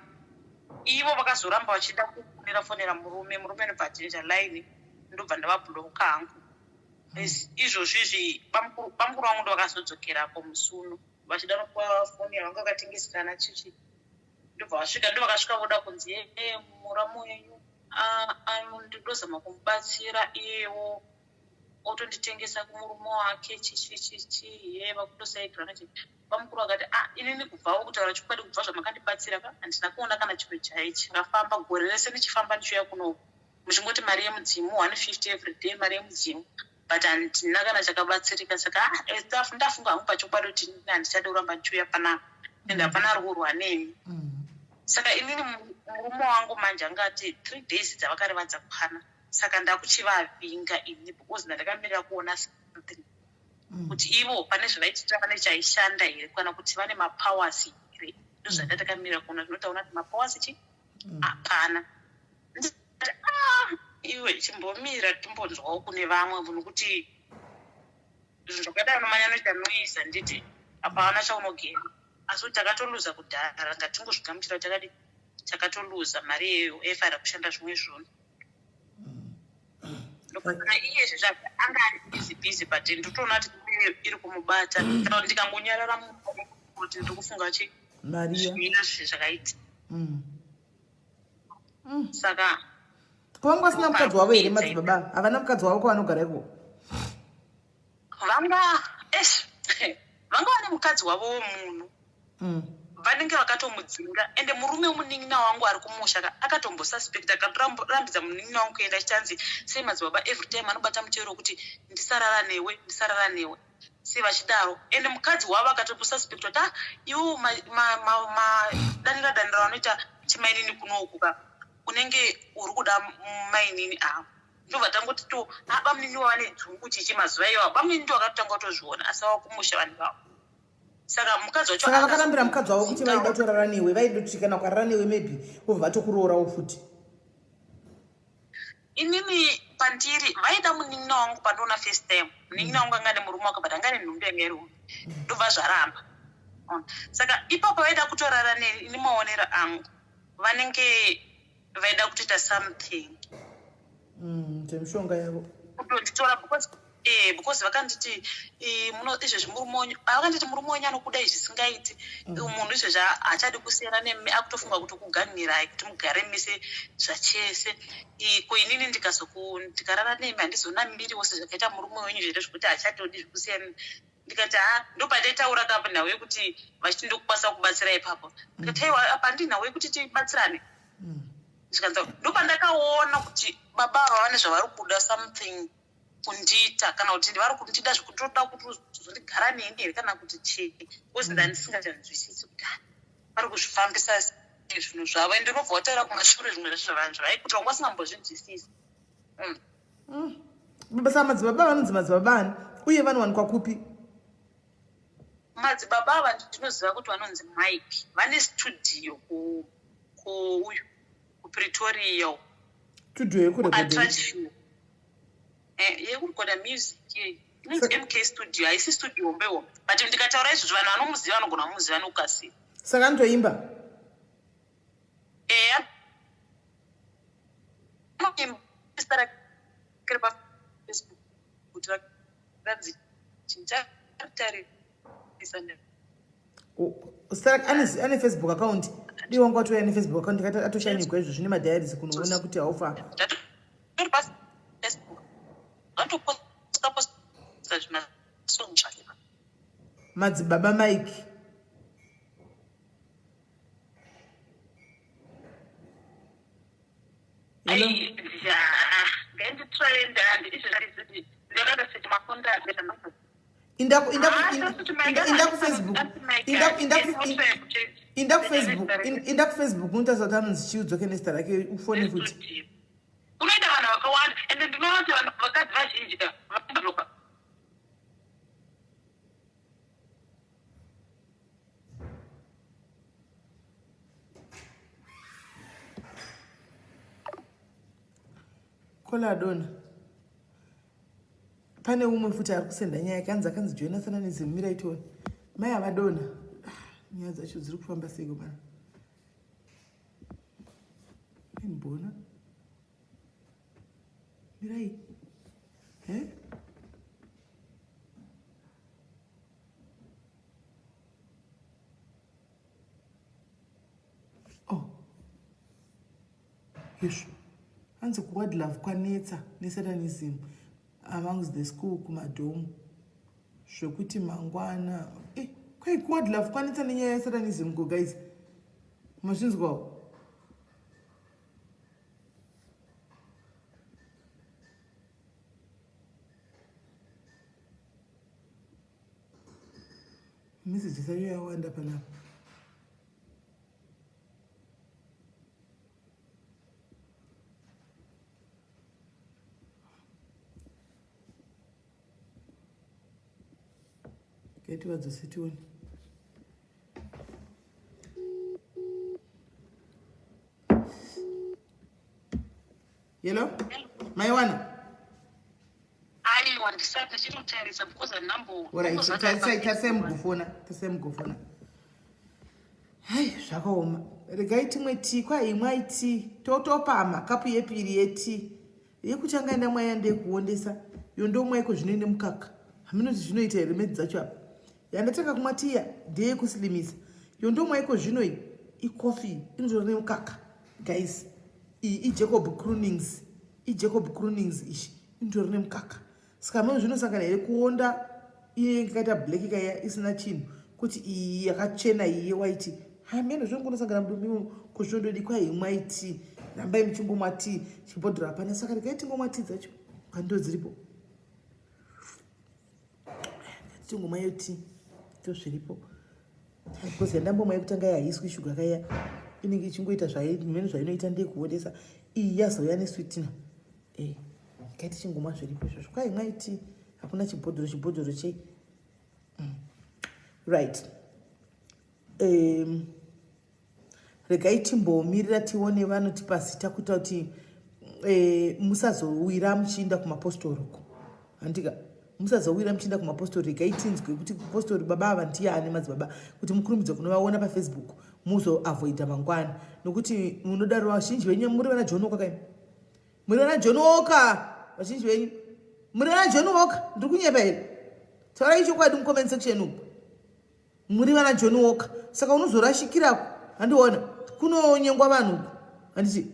ivo vakazoramba vachida kufonera fonera murume, murume anobva achinja line, ndobva ndavabhuloka hangu. Izvozvo izvi bamukuru vangu ndo vakazodzokerako musuno vachida nokuva foni yavanga vakatengeserana chichi, ndobva vasvika, ndo vakasvika voda kunzi, "E, muramu wenyu ndozama kumubatsira, iyewo otonditengesa kumurume wake, chichi chichi, ye vakutosaidhirana chi." Bamukuru vakati, "A, inini kubvawo, kutaura chokwadi, kubva zvamakandibatsira ka, handina kuona kana chiro chai chakafamba. Gore rese ndichifamba ndichiuya kunoku, muchingoti mari yemudzimu 150 every day, mari yemudzimu, but handina kana chakabatsirika. Saka ah, ndafunga hangu pachokwadi kuti inini handichadi kuramba ndichiuya panapa, ende hapana ari kurwa neni." Saka inini murume wangu manje angati 3 days dzavakareva dzakwana, saka ndakuchivavinga ini, because ndandakamirira kuona something, kuti ivo pane zvavaitira, vane chaishanda here, kana kuti vane mapowers here. Ndozvandandakamirira kuona. Zvinotaura kuti mapowers chi hapana. Ndikati, "Ah, iwe chimbomira timbonzwawo kune vamwe, nokuti zvinhu zvakadai unomanya noita noise, handiti hapana chaunogena. Asi kuti takatoluza kudhara, ngatingozvigamuchira kuti takadi takatoluza mari iyoyo, aifanira kushanda zvimwe zvinhu." Ndokusaka iye zvezvazvo anga ari busy busy, but ndotoona kuti iri kumubata. Kana ndikangonyarara kuti ndiri kufunga chi Maria. Zvina zvakaita. Saka Ko vanga vasina mukadzi wavo here madzibaba? Havana mukadzi wavo kwavanogara ikoko? Vanga, esh, vanga vane mukadzi wavo womunhu. Vanenge vakatomudzinga, ende murume wemunin'ina wangu ari kumusha ka akatombosuspecta, akatorambidza munin'ina wangu kuenda, achiti, "Sei madzibaba every time anobata mutero wekuti ndisarara newe, ndisarara newe, sei vachidaro?" Ende mukadzi wavo akatombosuspecta kuti, "Ah, iwo madanira danira vanoita chimainini kunoku ka, unenge uri kuda mainini avo." Ndobva tangoti to, "Ah, bamunini wava nedzungu chichi." Mazuva iwawo bamunini ndo vakatotanga kutozviona, asi vava kumusha vanhu vavo. Saka mukadzi wacho Saka vakarambira mukadzi wavo kuti vaida kutorara newe, vaida kuti kana ukarara newe maybe vobva vatokuroorawo futi. Inini pandiri vaida munin'ina wangu. Pandiona first time, munin'ina wangu anga nemurume wake, but anga nenhumbi yanga iri hombe, ndobva zvaramba. Ona. Saka ipapo vaida kutorara neni. Ini maonero angu, vanenge vaida kutoita something Zvemishonga yavo. Kutonditora, because vakanditi, muno izvezvi murume wenyu, vakanditi murume wenyu anokuda izvi zvisingaiti. Munhu izvezvi haachadi kusiyana nemi, akutofunga kuti kuganhirai kuti mugare mise zvachese. Ko inini ndikarara nemi, handizonamiriwo sezvakaita murume wenyu here, zvekuti haachatodi zvekusiyana? Ndikati, "Ha." Ndopataitaura kapa nhau yekuti vachiti ndokukwanisa kubatsira ipapo. Ndikati, "Aiwa, apa handii nhau yekuti tibatsirane." Zvikanzi, ndopandakaona kuti baba ava vane zvavari kuda, something kundiita, kana kuti vari kundida zvekutoda kuti uzondigara neni here, kana kuti chii, because ndandisingachanzwisisi kuti, ah, vari kuzvifambisa sei zvinhu zvavo. Ende unobva wataura kumashure zvimwe zvacho zvavanhu zvavaikuti vanga vasingambozvinzwisisi. Saka madzibaba vanonzi madzibaba ani, uye vanowanikwa kupi? Madzibaba ava ndinoziva kuti vanonzi Mike, vane studio kuuyu. Kupretoria uko. Studio yekurekodha. Attraction. Eh, yekurekodha music ye. Inonzi MK studio, haisi studio hombe hombe. But ndikataura izvozvo vanhu vanomuziva vanogona kumuziva nokukasira. Saka anotoimba? Eya. Anoimba zita rake repaFacebook kuti rakanzi chinchatarisa. Saka ane Facebook account. Dii wangu atouya neFacebook account ndikati atoshanyigwa izvo zvine madiaries kunoona kuti haufa. Ndatori paFacebook. Vatoposta posta zvimasong zvake. Madzibaba Mike. Hello? Inda inda inda ku Facebook. Inda inda inda ku Facebook. Inda ku Facebook unotarisa kuti anonzi chii udzoke nezita rake ufone futi. Unoita vanhu vakawanda ende ndinoona kuti vanhu vakadzi vazhinji ka vanobloka. Kola adona. Pane umwe futi ari kusenda nyaya yake anzi akanzi joina satanism mirai tione. Mai avadona. Ah, nyaya dzacho dziri kufamba seiko pana? Mbona. Mirai. Eh? Oh. Yeshu. Hanzi kuword love kwanetsa nesatanism amongst the school kumadhomu zvekuti mangwana eh, kwai kuword love kwanetsa nenyaya yesatanism go guys mazvinzwawo Messages ayo yawanda panapa. Keti vadzose tione. Hello? Maiwana? Aiwa ndisati ndichinotarisa because handinambo. Alright, tarisai tarisai mugofona, tarisai mugofona. Hai, zvakaoma. Regai timwe tea, kwa imwai tea. Totopama kapu yepiri yetea. Yekutanga ndamwa ya ndeyekuondesa. Yo ndomwa iko zvino ine mukaka. Hameno kuti zvinoita here medzi dzacho apa. Yandatanga kumwa tea ndeyekuslimisa. Yo ndomwa iko zvino iyi icoffee inotora nemukaka. Guys, iyi iJacob Croonings. IJacob Croonings ishi inotora nemukaka. Saka hameno zvinosangana here kuonda iye yakaita black kaiya isina chinhu kuti iyi yakachena iyi yewhite hameno zvinongonosangana mudumbu imomo ko zvinondodi kwai imwai tea rambai muchingomwa tea chibhodhoro hapana saka regai tingomwa tea dzacho kwando dziripo tingomwa iyo tea tozviripo because yandambomwa yekutanga yahaiswi shuga kaiya inenge ichingoita zvaimene zvainoita ndeyekuodesa iyi yazouya nesweetener eh kaiti chingomwa zviripo izvozvo kwai mwaiti hakuna chibhodhoro chibhodhoro chei mm. right um, regai timbomirira tione vanotipa zita kuita kuti e, musazowira muchiinda kumapostori uko handika musazowira muchiinda kumapostori regai tinzwe kuti kupostori baba ava ndiani madzibaba kuti mukurumidze kunovaona pafacebook muzoavoida mangwana nokuti munodaro vazhinji venyu muri vana john wokakaimi muri vana john walker vazhinji venyu muri vana john walker ndiri kunyepa here taurai chokwadi mucomment section uku muri vana john walker saka unozorashikirako handiona kunonyengwa vanhu uku handiti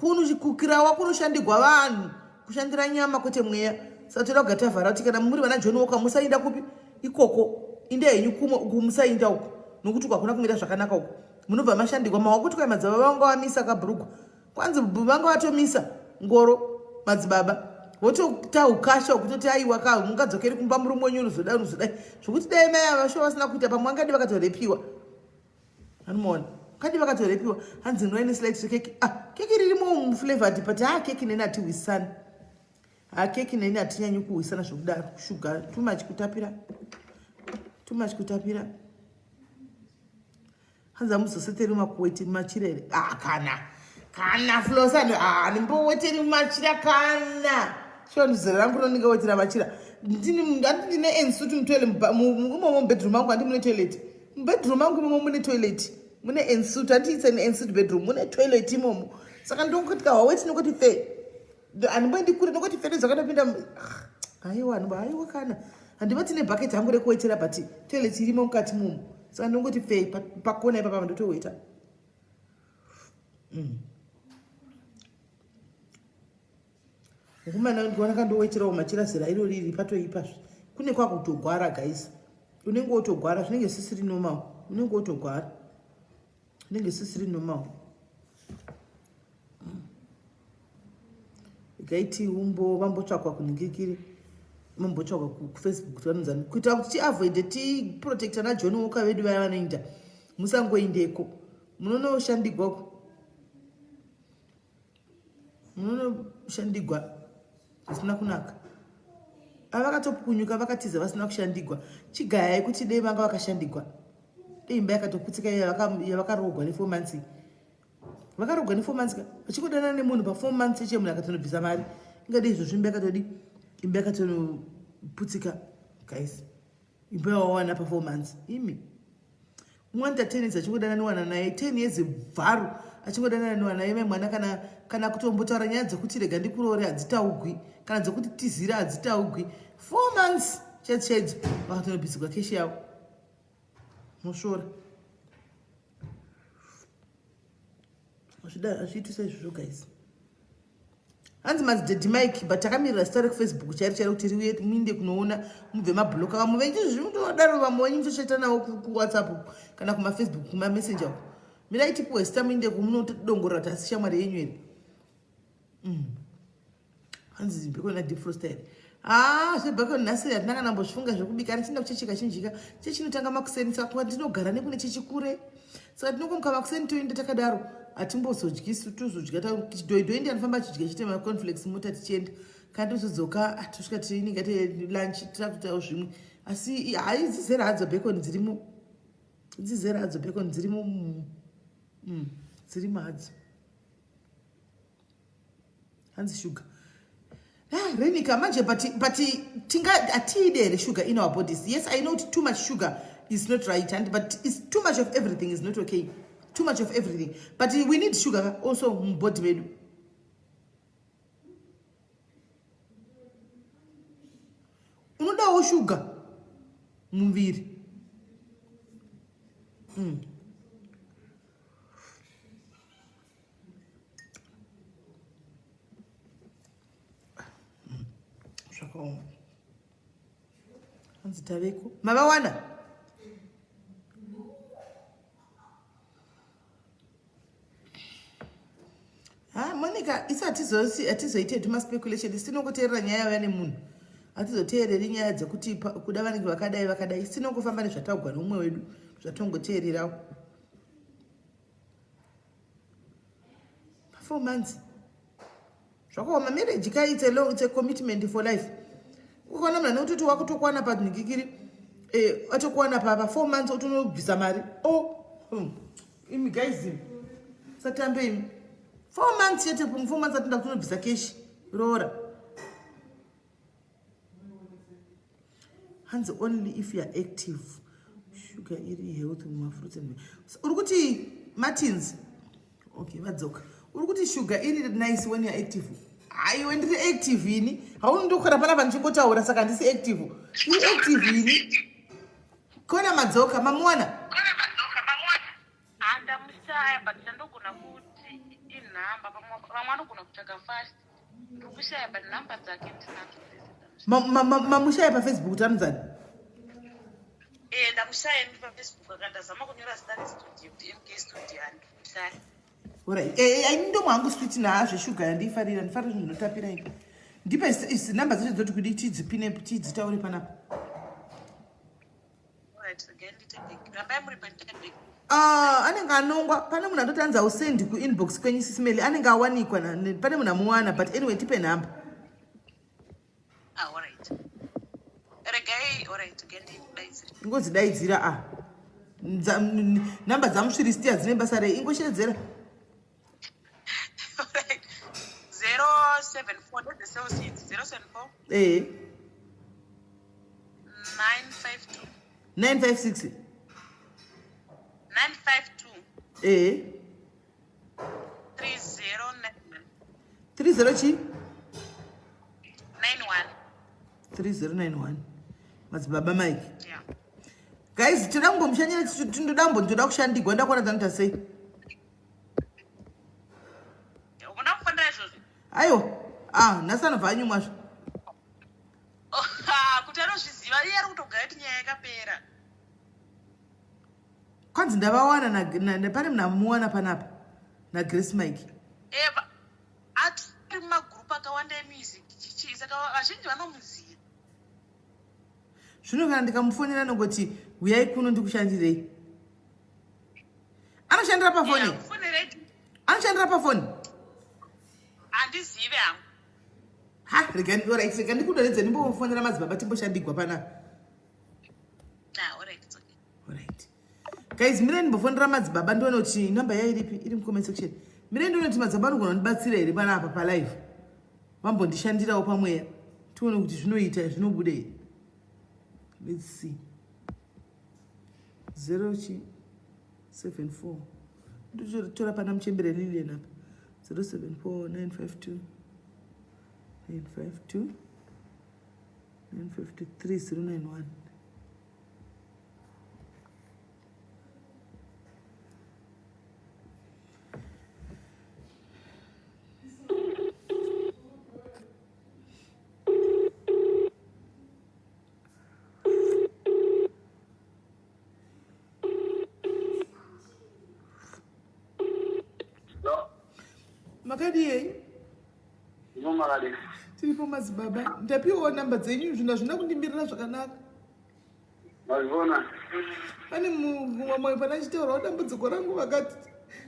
kunokirawa kunoshandigwa vanhu kushandira nyama kwete mweya saka toda kuga tavhara kuti kana muri vana john walker musainda kupi ikoko inda henyu kumwe uku musainda uku nokuti uku hakuna kumira zvakanaka uku munobva mashandigwa mawakuti kwai madzibaba vanga vamisa kabhurugwa kwanzi vanga vatomisa ngoro madzibaba votoita ukasha hwekutoti aiwa ka mungadzokeri kumba murume wenyu unozodai unozodai zvokuti dai mai ava shuwa vasina kuita pamwe vangadi vakatorepiwa anomaona kadi vakatorepiwa hanzi nwai neslight rekeki ah keki ririmo muflavored but haa keki neni hatihwisani haa keki neni hatinyanyi kuhwisana zvekudaro shuga too much kutapira too much kutapira hanzi amuzoseteri makuweti machira here ah kana Kana flosa handimboweteri machira kana. Sure ndizera rangu rinonenge wetera machira. Ndini handi ndine ensuite mutoilet imomo mubedroom mangu handi mune toilet. Mubedroom mangu imomo mune toilet. Mune ensuite handi it's an ensuite bedroom mune toilet imomo. Saka ndongoti kahwaweti nongoti fe. Handimboendi kure nongoti fe ndozvakatopinda haiwa handibo haiwa kana. Handivati nebucket hangu rekuwetera but toilet irimo mukati momo. Saka ndongoti fe pakona ipapa ndotoweta. Mukomana ndikuona kandoweterawo machira zera iro riri patoipa kune kwakutogwara guys unenge wotogwara zvinenge sisiri normal unenge wotogwara zvinenge sisiri normal gaiti umbo vambotsvakwa kunhingirikiri mambotsvakwa kufacebook kuti vanonzani kuitira kuti tiavoide tiprotecta najohn walker vedu vaya vanoinda musangoindeko munonoshandigwa uko munonoshandigwa zvisina kunaka avakatopukunyuka vakatiza vasina kushandigwa chigayai kuti dei vanga vakashandigwa dei imba yakatoputsika yavakaroogwa nefour months vakaroogwa nefour months ka vachingodanana nemunhu pafour months eche munhu akatonobvisa mari ingade izvozvo imba yakatodi imba yakatonoputsika guys imba yawawana pafour months imi umwe ten years achingodanana newana naye ten years bvaru achingodanana newana naye mai mwana kana kana kutombotaura nyaya dzekuti rega ndikuroore hadzitaugwi kana dzekuti tizira hadzitaugwi four months chaidzo chaidzo vakatonobvisirwa keshi yavo mosvora hazviiti saizvozvo guys hanzi madzidaddy mike but takamirira zita rekufacebook chairo chairo kuti riuye muinde kunoona mubve mabloka vamwe venyu zvinodaro vamwe venyu mutochata navo kuwhatsapp kana kumafacebook kumamessenger uko mirai tipuwe zita muinde kumunodongorora kuti asi shamwari yenyu here mm. Hanzi bacon na deep frost here? Ah, zvebacon nhasi hatina kana mbozvifunga zvekubika ndichienda kuchechi kazhinji ka. Chechi inotanga makuseni saka kwandinogara nekune chechi kure. Saka tinongomuka makuseni toenda takadaro. Hatimbozodyi isu tozodya doidoi ndiye anofamba achidya chete macornflakes mota tichienda. Kana tozodzoka ah, tosvika tinenge te lunch tirakuitawo zvimwe. Asi hayi dzizere hadzo bacon dzirimo. Dzizere hadzo bacon dzirimo. Mm, dzirimo hadzo. Hanzi sugar. Ah, Renika manje but but tinga atiide here sugar in our bodies. Yes, I know too much sugar is not right and but it's too much of everything is not okay. Too much of everything. But we need sugar also mubody medu. Unodawo sugar muviri. Zvakaoma. Hanzi taveko. Mavawana? Ha, Monica, isu hatizoite tuma speculation, isu tinongoteerera nyaya yauya nemunhu. Hatizoteereri nyaya dzekuti kuda vanenge vakadai vakadai. Isu tinongofamba nezvataugwa neumwe wedu, zvatongoteererawo. 4 months zvakaoma marriage ka it's a long, it's a commitment for life ukaona munhu anekutoti wakutokwana panhikikiri eh, atokwana papa 4 months otonobvisa mari o oh, imi guys satambe imi 4 months chete 4 months atinda kutonobvisa keshi roora hanzi only if you are active sugar iri health mumafruits and uri kuti martins okay vadzoka uri kuti sugar iri nice when you are active haiwe ndiri active ini hauni ndokwana panapa ndichingotaura saka handisi active iri active ini kona madzoka mamuwana Handamushaya but chandogona kuti inhamba vamwe vanogona kutsvaga fast ndiri kushaya but nhamba dzake ndinadzo mamushaya pafacebook kuti anonzani eh ndamushaya ini pafacebook akandazama kunyora zita restudio kuti mk studio handikushaya Alright. Eh, eh, ini ndomwa hangu sweet naa zveshuga yandifarira ndifarira zvinhu zvinotapira ini ndipe nhamba dzacho dzoti kudi tidzipine tidzitaure panapa Ah, anenge anongwa pane munhu atoti anzi ausendi kuinbox kwenyu sisimeli anenge awanikwa pane munhu amuwana but anyway tipe nhamba ah, ingodzidaidzira a ah. nhamba dzamusviristia dzine basa rei ingoshedzera 074 ndedzeCell 074 Ehe. 952 956 952 Ehe. 3091 30 chii? 91. 3091. Madzibaba Mike. Yeah. Guys, toda kumbomushanyira tindoda kumbo kushandigwa ndakuona dzanoita sei. Unoda kufonera izvozvi? Aiwa. Ah, nhasi anobva anyumwazve. Kuti anozviziva iye ari kutogaya kuti nyaya yakapera. Kwanzi ndavawana pane munhu amuwana panapa naGrace Mike. Eva atori mumagurupu akawanda emusic chichii saka vazhinji vanomuziva. Zvino kana ndikamufonera nongoti huyai kuno ndikushandirei. Anoshandira pafoni? Anoshandira pafoni? Handizive hangu. Ha, rega alright, rega ndikudonhedze ndimbomufonera madzibaba timboshandigwa panapa. Nah, alright, it's okay. Alright. Guys, mirei ndimbofonera madzibaba ndione kuti namba yayo iripi iri mucomment section. Mirei ndione kuti madzibaba anogona kundibatsira here panapa palive. Vambondishandirawo pamweya. Tione kuti zvinoita zvinobuda here. Let's see. 0 chi 74. Ndotora pana muchembere Lilian apa. 074 952 952 953 091. Makadii? Tiripo madzibaba. Ndapiwawo namba dzenyu zvinhu hazvina kundimirira zvakanaka. Mazvona. Pane mumwe pana chitaurawo dambudziko rangu vakati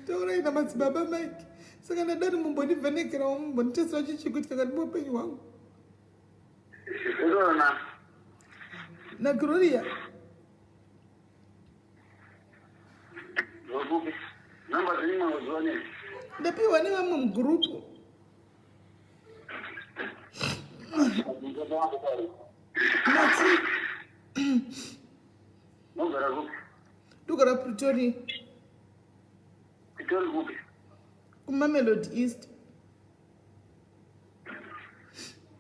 taurai namadzibaba Mike. Saka ndada kuti mumbondivhenekerawo mumbonditestera chii chiri kuitika kati muupenyu hwangu. Ndona. NaGloria. Ndokupi? Namba dzenyu makudziwanei? Ndapiwa nevamwe mugurupu. Unogara kupi? Ndogara Pretoria. Pretoria kupi? KuMamelodi East.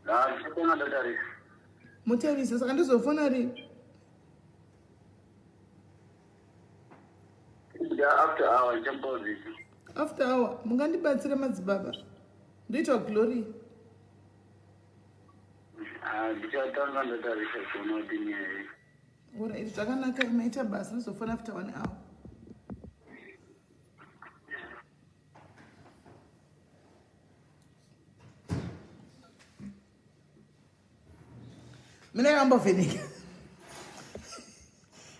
Ah, ndichatanga ndatarisa. Mutarisa saka ndizofona rini? After hour ndichamupa After hour mungandibatsira madzibaba. Ndoitwa Glory. Ah, ndichatanga ndatarisa kuona kuti nyaya iyi. Ora, zvakanaka maita basa ndizofona after one hour. Mina yambovheneka.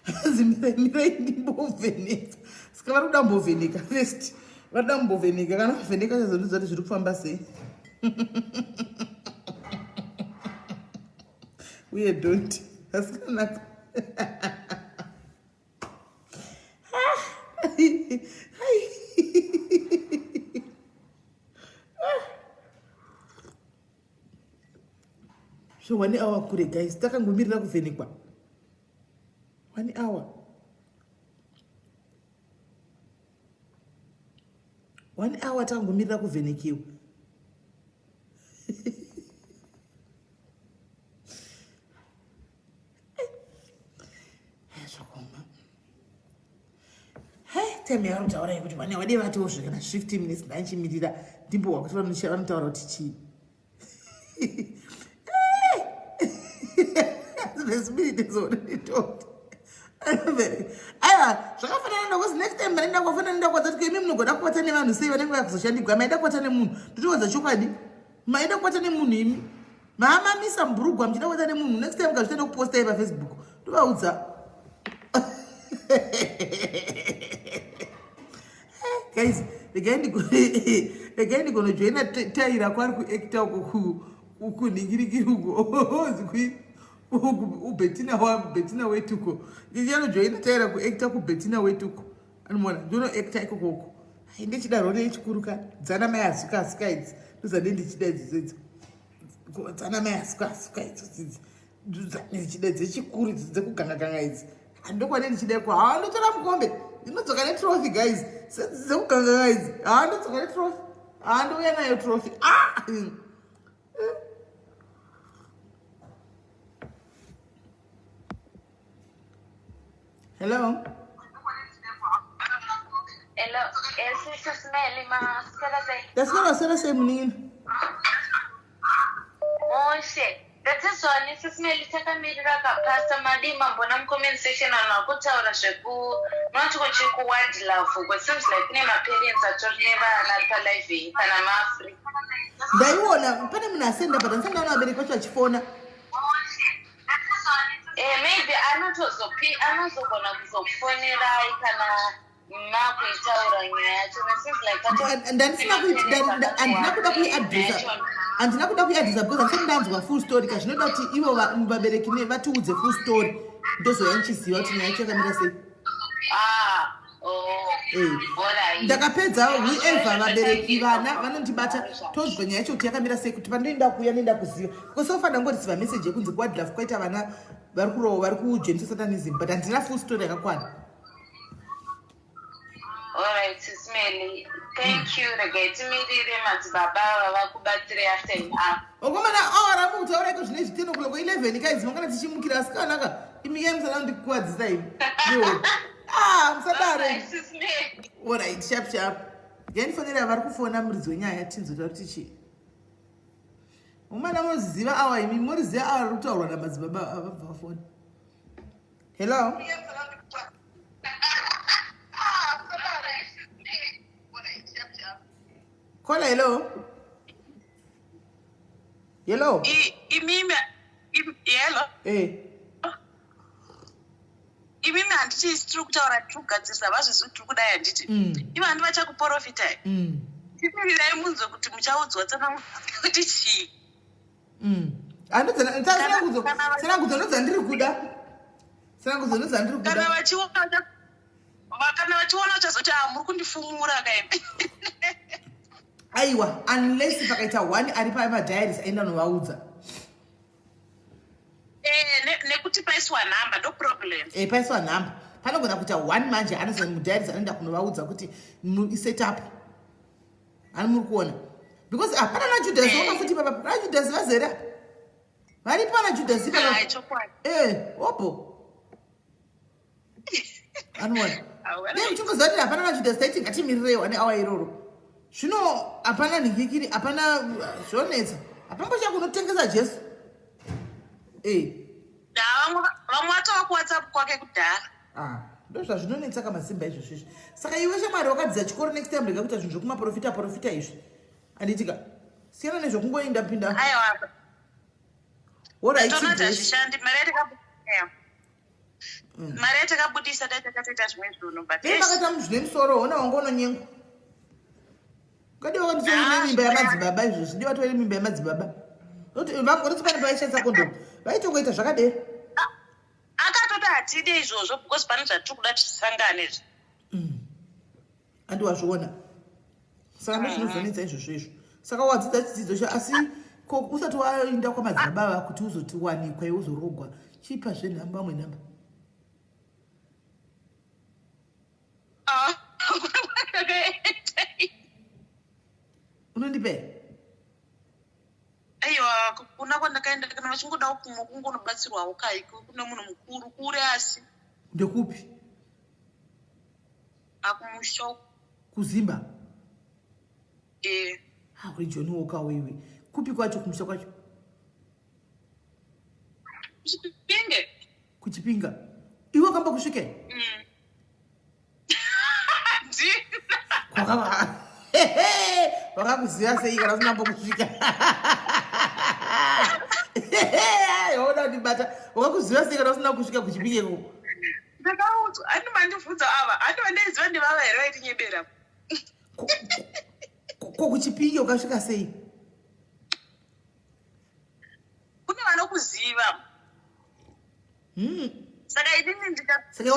Hanzi mirai ndimbovheneka. Saka vari kuda kumbovheneka first. Vari kuda kumbovheneka kana vavheneka chazondiudza kuti zviri kufamba sei. Uye don't. Asikanaka. So one hour kure guys, takangomirira kuvhenekwa. One hour. One hour takangomirira kuvhenekiwa. Zvakaoma. Hey, time yavari kutaura yekuti vane vade vatiwo zvekana 15 minutes ndanchimirira ndimbohwa kuti vanotaura kuti chii. This minute is already talked. Aiwa, zvakafanana nokuti next time maenda kwafanana nenda kwadza kuti imi munogoda kubata nevanhu sei vanenge vakuzoshandigwa maida kubata nemunhu ndotiwadza chokwadi maida kubata nemunhu imi maamamisa mubhurugwa muchida kubata nemunhu next time kazvita nekupostai pafacebook ndovaudza guys regai ndigonojoina taira kwaari kuacta uko kunhingirikiri uko ubetina wabetina wetuko ndichanojoina taira kuacta kubetina wetuko anomuona ndinoacta ikokoko. Ndichida role yechikuru ka dzana mai azuka azuka idzi ndozande ndichida idzo idzo dzana mai azuka azuka idzo dzidzi ndichida dzechikuru idzo dzekuganga ganga idzi handokwane ndichida ko haa ndotora mukombe ndinodzoka netrophy guys dzekuganga ganga idzi haa ndodzoka netrophy haa ndouya nayo trophy ah Hello. Hello, sisi Simeli maswera sei? Ndaswera waswera sei munin'ina? Moshe. Ndatizwani sisi Meli takamirira kapastor madii mambona mucomment section vanhu vakutaura zveku not kuti kuward love uko it seems like kune maparents atori nevana ari palive iyi kana mafree. Ndaiona pane munhu asenda but andisati ndaona vabereki vacho vachifona. Eh, maybe anotozopi anozogona kuzokufonerai kana makuitaura nyaya yacho handina kuda kuiadresa handina kuda kuiadresa because handisati ndanzwa full story ka zvinoda kuti ivo vabereki vatiudze full story ndozouya ndichiziva kuti nyaya yacho yakamira sei ah. Oh, eh, ndakapedza whoever vabereki vana vanondibata tonzwa nyaya yacho kuti yakamira sei kuti pandoenda kuuya ndoenda kuziva because so far ndangorisiva message yekunzi kuwadlaf kwaita vana vari kurowa vari kujoinisa satanism but handina full story yakakwana Alright, Sis Melly. Thank you. Regai timirire madzibaba ava vakubatsire after an hour. Okomana awa rambo kutaura iko zvine zviteno kuloko 11 kaidzi mangana tichimukira asikana ka imi kai musada kundikuwadzisa imi. Ah, musadaro. Alright, sharp sharp. Yandifonera vari kufona muridzi wenyaya tinzwe kuti chii. Umana moziva awa imi moriziva awa riri kutaurwa namadzibaba ava vabva vafona. Hello. Kola hello. Hello. Imimi hello. Eh. Imimi handiti isi tiri kutaura tiri kugadzirisa vazvizvi tiri kudai handiti. Ivo handi vachakuprofitai. Timirirai munzwe kuti muchaudzwa tsananguro kuti chii. Tsanangudzo ndodzandiri kuda. Tsanangudzo ndodzandiri kuda. Kana vachiona kana vachiona vachazoti ah muri kundifumura kaimi. Aiwa unless pakaita one ari pamadiaries aenda novaudza. Eh, nekuti paiswa nhamba ndo problem. Eh, paiswa nhamba. Panogona kuita one manje anozo mudiaries anoenda kunovaudza kuti set up. Ani muri kuona? Because hapana ah, na Judas eh. wakafuti baba, na Judas vazere apa. Varipo ana Judas baba. Eh, opo. Anoona. Dai muchingoziva kuti hapana na Judas taiti ngatimirirei wane awa iroro. Zvino hapana nhikikiri, hapana zvonetsa. Hapambo chakunotengesa Jesu. Eh. Vamwe vatova kuWhatsApp kwake kudhara. Ah, ndozvazvinonetsa kamasimba izvozvo izvi. Saka iwe shamwari wakadzidza chikoro next time rega kuita zvinhu zvekumaprofita profita izvi. Handiti ka? Siyana nezvekungoinda pinda. Aiwa. Alright. Hazvishandi mari yatakabudisa. Mari yatakabudisa dai takatoita zvimwe zvinhu but. Dai makata zvine musoro hona wanga unonyengwa. Kadi wakandisori ah, mimba yamadzibaba izvozvi ndiye vatori mimba yamadzibaba. Vangu pane pavaishandisa kondomu vaitongoita zvakadero. Ah, akatoti hatide izvozvo because pane zvatiri kuda tisangane izvi. Andi wazviona. Saka ndozvinozonetsa izvozvo izvo. Saka wadzidza chidzidzo cho asi ko usati waenda kwamadzibaba ava kuti uzotiwanikwa iwe uzorogwa chipa zvenhamba amwe nhamba. Ah, Unondipa here? Aiwa, kuna kwandakaenda kana vachingodawo kumwe kungonobatsirwawo kai kune munhu mukuru kure asi. Ndekupi? Akumusha. Kuzimba? Eh. Ha, uri Johnny Walker wewe. Kupi kwacho kumusha kwacho? Kuchipinge. Kuchipinga. Iwe wakamba kusvike? Wakakuziva sei kana usina kusvika? Waona kundibata. Wakakuziva sei kana usina kusvika kuchipinge ikoko? Ndakaudzwa, andi mandibvunza ava, andi vandaiziva ndivava here vaitinyebera. Ko kuchipinge ukasvika sei? Kune vanokuziva. Saka Saka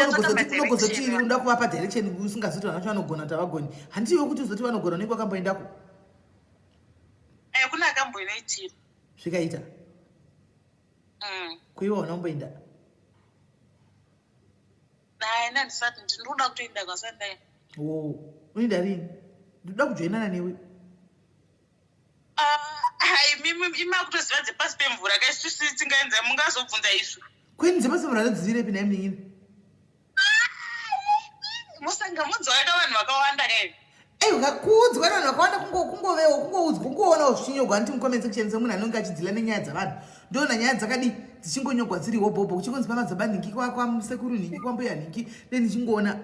unogozoti unoda kuvapa direction usingazoti vanhu vacho vanogona kuti havagoni. Handiwe kuti uzoti vanogona unenge wakamboendako. Eh, kune akamboinoitira. Zvikaita. Kuiwa unomboenda. Naye ndandisati ndinoda kutoenda kwasati ndaenda. Oh, unoenda rini? Ndinoda kujoinana newe. Ah, imimi imakutoziva dzepasi pemvura ka isusu tingaenza mungazobvunza isu. Kwini dzepasi pemvura ndodzizirepi nhai munin'ina? Musanga munzwa ka vanhu vakawanda kai. Aiwa kuudzwa nevanhu vakawanda kungovewo kungoudzwa kungoonawo zvichinyogwa handiti mucomment section semunhu anonge achidzila nenyaya dzavanhu ndoona nyaya dzakadii dzichingonyogwa dziri hobhobho kuchingonzi pamadzaba nhingi kwasekuru nhingi kwambuya nhingi ne ndichingoona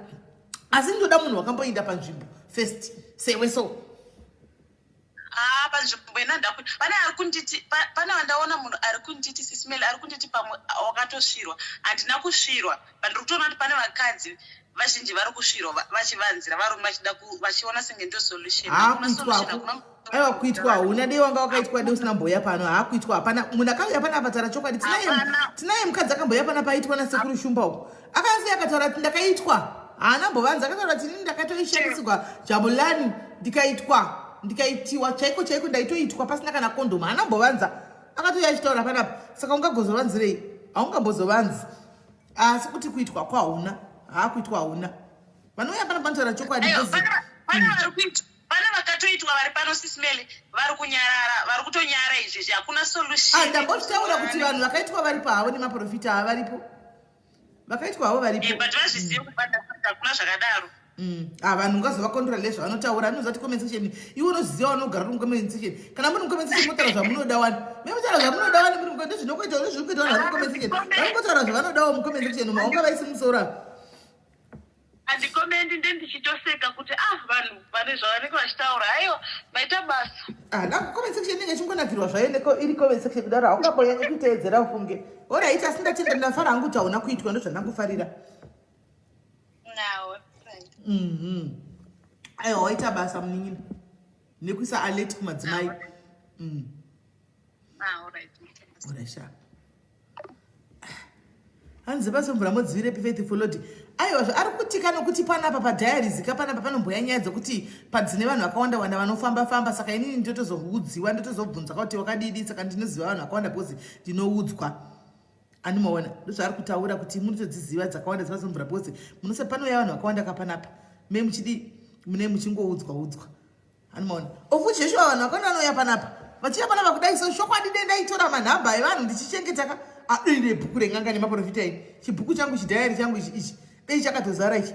asi ndinoda munhu wakamboinda panzvimbo first sewe so Ah, panzvimbo ina ndaku pane ari kunditi pane wandaona munhu ari kunditi sismel ari kunditi pamwe wakatosvirwa handina kusvirwa but ndiri kutoona kuti pane vakadzi vazhinji vari kusvirwa vachivanzira varume vachida vachiona senge ndo solution Hakuna aiwa kuitwa hauna dei wanga wakaitwa dei usina mboya pano haakuitwa hapana munhu akauya pana apatara chokwadi tinaye mukadzi akamboya pana paitwa nasekuru shumba uko akasiya akataura kuti ndakaitwa haana mbovanza akataura kuti ini ndakatoishandisirwa jabulani ndikaitwa ndikaitiwa chaiko chaiko ndaitoitwa pasina kana kondomu haana mbovanza akatouya achitaura panapa saka ungagozovanzirei haungambozovanzi asi kuti kuitwa kwahauna haakuitwa hauna vanouya pana panotaura chokwadi pane vakatoitwa vari pano sisimeli vari kunyarara vari kutonyara izvezvi hakuna solution ah, ndambozvitaura kuti vanhu vakaitwa varipo havo nemaprofita havaripo vakaitwa havo varipo eh, but vazvizive kubata hakuna zvakadaro Mm. Ah, vanhu ungazovakondora le zvavanotaura anoziva ti comment section iwe unoziva wanogara uri mucomment section kana muri mucomment section motaura zvamunoda wani memotaura zvamunoda wani muri mucomment ndozvinokuita ndozviri kuita vanhu vari mucomment section vanongotaura zvavanodawo mucomment section umo haungavaisi musoro apa handikomendi nde ndichitoseka kuti ah vanhu vane zvavanenge vachitaura aiwa maita basa ah, na comment section inenge ichingonakirwa zvayo neko iri comment section kudaro haungambonyanyi kuiteedzera ufunge orit asi ndatenda ndafara hangu kuti hauna kuitwa ndozvandangofarira mhm. aiwa waita basa munin'ina nekuisa alert kumadzimai mm. Ah, Sha. Hanzi pasi mvura modzivirepi faithful lord aiwa ari kutika nokuti panapa padiaries ka panapa panomboya nyaya dzekuti padzine vanhu vakawanda wanda vanofamba famba saka inini ndotozoudziwa ndotozobvunza kuti wakadidi saka ndinoziva vanhu vakawanda because ndinoudzwa animaona ndozvaari kutaura kuti munotodziziva dzakawanda dzepasi mvura because munose panouya vanhu vakawanda ka panapa me muchidi mune muchingoudzwa udzwa Animaona. Of which Joshua vanhu vakawanda vanouya panapa. Vachiuya panapa kudai so chokwadi dai ndaitora manhamba evanhu ndichichengeta ka adai ah, bhuku ren'anga nemaprofita ini. Chibhuku changu chidhayari changu ichi ichi. Dai chakatozara ichi.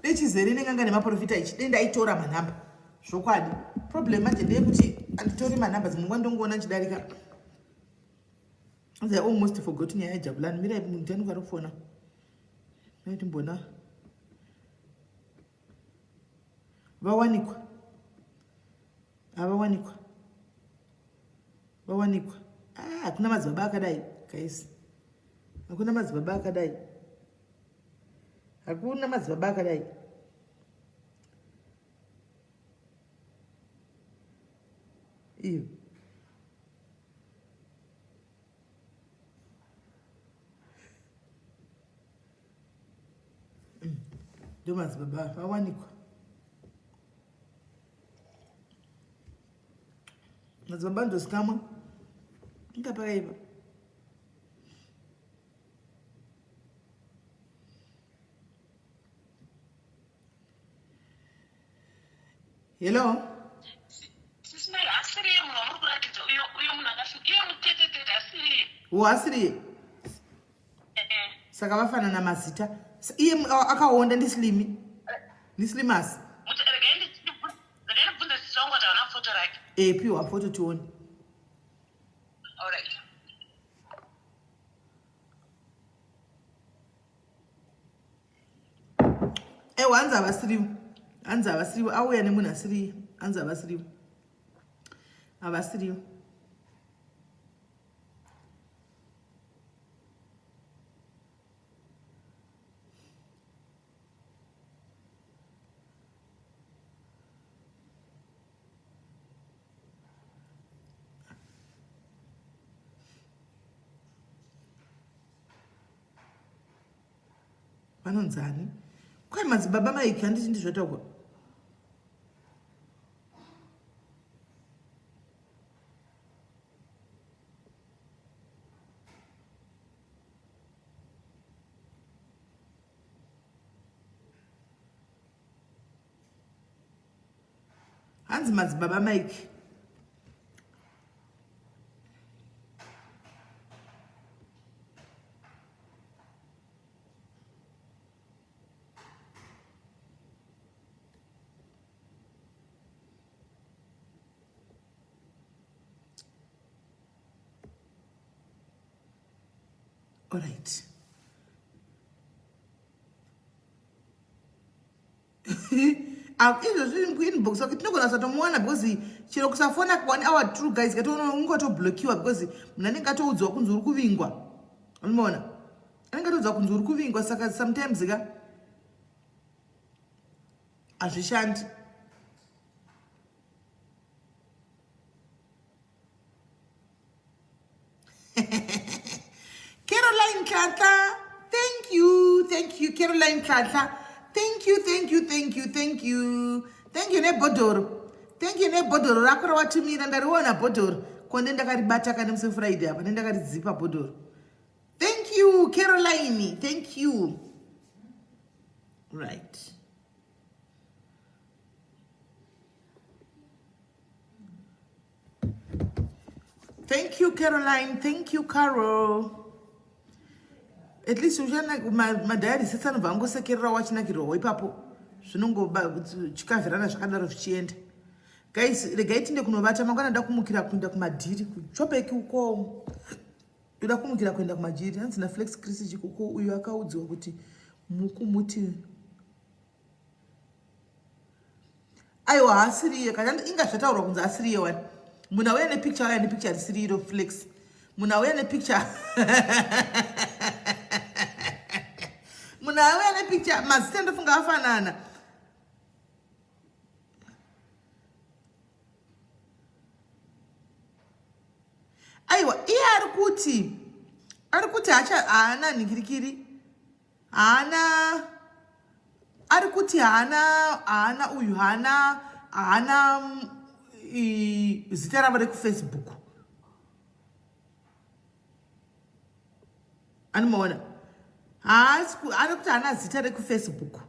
Dai chizere nen'anga nemaprofita ichi. Dai ndaitora manhamba. Zvokwadi. Problem manje ndeyekuti anditori manhamba dzimwe nguva ndongoona ndichidarika. I almost forgot nyaya yaJabulani. Mirai munhu ndiani ari kufona. Mirai timbona. Vawanikwa. Havawanikwa. Vawanikwa. Ah, hakuna madzibaba akadai, guys. Hakuna madzibaba akadai. Hakuna madzibaba akadai. Iyo. Ndomadzibaba vawanikwa. Madzibaba ndosikamwa. Inga pakaipa. Hello. Wo asiriye. Saka vafanana mazita. Iye akaonda ndislimi. Ndislimas. Eh, piwa photo tione. Ewa hanzi havasiriwo. Hanzi havasiriwo. Auya nemunhu asiriye. Hanzi havasiriwo. Havasiriwo. Vanonzani? Kwai madzibaba Mike handiti ndizvotaurwa. Hanzi madzibaba Mike. All right. Izvozvi kuinbox wake tinogona kusatomuwana because chero kusafona one hour true guys katoungatoblokiwa because munhu anenge atoudzwa kunzi uri kuvingwa. Unoona, anenge atoudzwa kunzi uri kuvingwa, saka sometimes ka hazvishandi. Caroline Tlatla, thank you, thank you, Caroline Tlatla. Thank you, thank you, thank you, thank you. Thank you nebhodhoro. Thank you nebhodhoro rako rawatumira ndariona bhodhoro. Konde ndakaribata kane musi Friday apa ndakaridzipa bhodhoro. Thank you Caroline, thank you. Right. Thank you Caroline, thank you Carol. At least uchana madiary sets anobva angosekerera wachinakirwawo ipapo zvinongochikavhirana zvakadaro zvichienda. Guys, regai tinde kunovata mangwana nda kumukira kuenda kumadhiri kuchopeki uko. Ndoda kumukira kuenda kumajiri. Hanzi na Flex Chris Chikuku uyu akaudzwa kuti mukumuti Aiwa haasiriye kana inga zvataurwa kunzi asiriye wani. Munhu auya nepicture auya nepicture risiri iro Flex. Munhu auya nepicture munhu auya nepicture mazita ndofunga afanana. Aiwa iye ari kuti ari kuti haana nhingirikiri haana ari kuti haana haana uyu haana haana zita ravo rekufacebook anomaona haasi ari kuti haana zita rekufacebook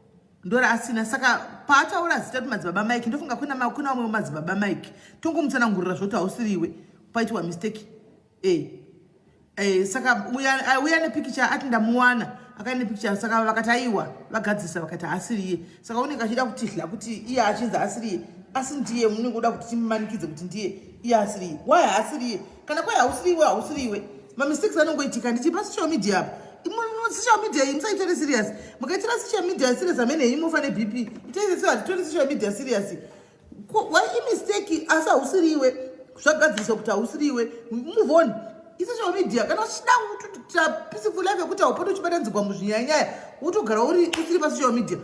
ndoraasina saka paataura zita kuti madzibaba Mike ndofunga kuna kuna vamwe madzibaba Mike tongomutsanangurira zvoti hausiriwe paitiwa mistake e eh, saka uya nepikicha ati ndamuwana akaine pikicha saka vakati aiwa vagadzirisa vakati haasiriye saka unenge achida kutihla kuti iye achinzi asiriye asi ndiye munenge uda kuti timumanikidze kuti ndiye iye asiriye why haasiriye kana kwai hausiriwe hausiriwe mamistakes anongoitika ndichi pasocial media apa social media iyi musaitore serious mukaitira social media serious amene henyu mofa nebp itaisese hatitori social media serious why imistake asi hausiriwe zvagadziriswa kuti hausiriwe move on isocial media kana uchida kuita peaceful life yekuti haupoti uchibatanidzirwa muzvinyanyaya wotogara uri usiri pasocial media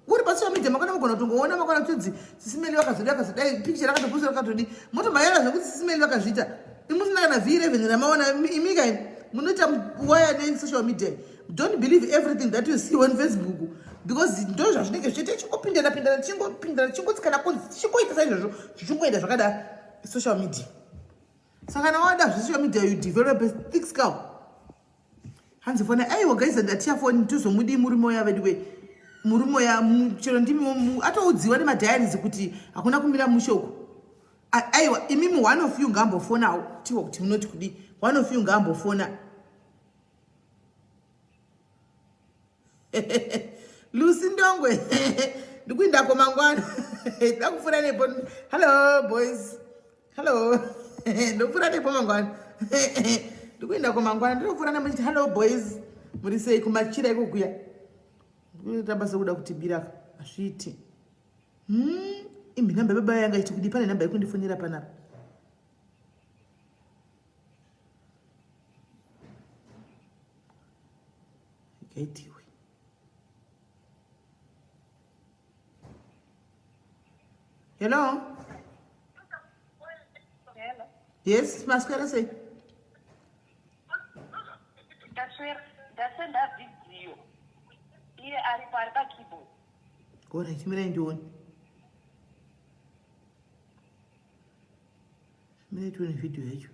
uri pasocial media makona mugona kutongoona makona kutonzi sisimeli vakazodai vakazodai picture rakatoposta rakatodi motomhanyana zvekuti sisimeli vakazviita imusina kana v11 ramaona imika imi munoita waya nesocial media don't believe everything that you see on Facebook because ndo zvazvinenge zvichiita tichingopindana pindana tichingopindana tichingotsikana konzi tichingoita saizvozvo zvichingoenda zvakadaro social media saka kana wada zvesocial media you develop a thick skull hanzi fona aiwa guys ndatiya foni tozomudii murume uya veduwe murume uya chero ndimi atoudziwa nemadiaries kuti hakuna kumira mushe uko aiwa imimi one of you ngaambofonawo tiwa kuti munoti kudii one of you ngaambofona Lucy Ndongwe ndikuindako mangwana ndakupfuura nepo hello boys hello ndopfuura nepo mangwana ndikuindako mangwana ndinopfuura nepo nditi hello boys muri sei kumachira ikokuya ndikutamba sekuda kutibiraka hazviiti Imbi namba baba yanga ichiti kudii pane namba yekundifonera panapa ikaitiwe hello yes maswera sei ndasenda vhidhiyo Iye aripo, ari pakeyboard. Alright, mirai ndione. Mirai tione video yacho.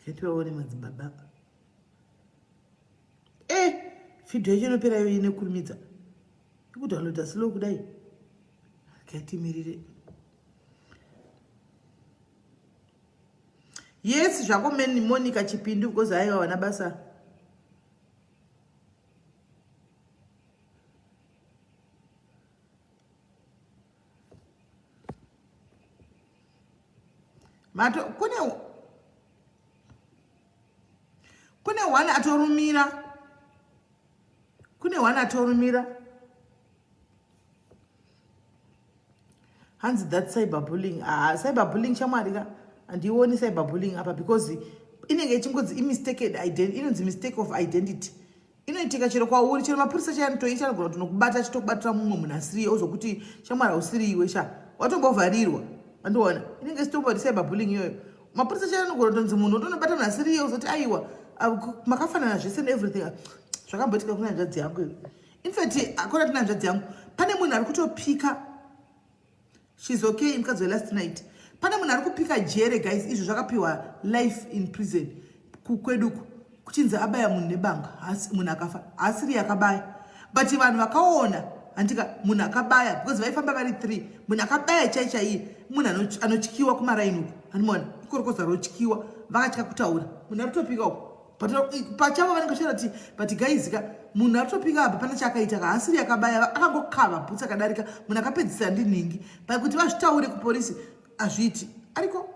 Tivaone madzibaba. Eh, video yacho inopera iyo inekurumidza. Ikudownloada slow kudai. Katimirire. Yes, zvako Monica Chipindu because aiwa vana basa. Mato kune one atorumira. Kune one atorumira. Hanzi that cyberbullying. Ah, cyberbullying shamwari ka. Handioni cyberbullying apa because inenge ichingonzi imistaken identity, inonzi mistake of identity. Inoitika chero kwauri, chero mapurisa chaya anotoita anogona kuti nokubata achitokubatira mumwe munhu asiriye ozokuti shamwari hausiri iwe sha watombovharirwa. Andiona inenge isitomboti cyberbullying iyoyo. Mapurisa chaya anogona kutonzi munhu otonobata munhu asiriye ozoti aiwa makafanana zvese neeverything. Zvakamboitika kuna hanzvadzi yangu iyo. In fact, akona tina hanzvadzi yangu pane munhu ari kutopika. She's okay, mukadzi welast night. Pane munhu ari kupika jere guys, izvo zvakapiwa life in prison kukweduku kuchinzi abaya munhu nebanga, munhu akafa, haasiri akabaya. But vanhu vakaona handika munhu akabaya because vaifamba vari 3, munhu akabaya chai chaiye munhu anotyiwa kumaraini uko, handimaona ikorokoza rotyiwa, vakatya kutaura munhu ari kutopika uko. But pachavo vanenge vachitaura kuti but guys ka munhu ari kutopika apa pana chaakaita ka haasiri akabaya, akangokava bhutsi akadarika munhu akapedzisira ndinhingi pakuti vazvitaure kupolisi hazviiti ariko.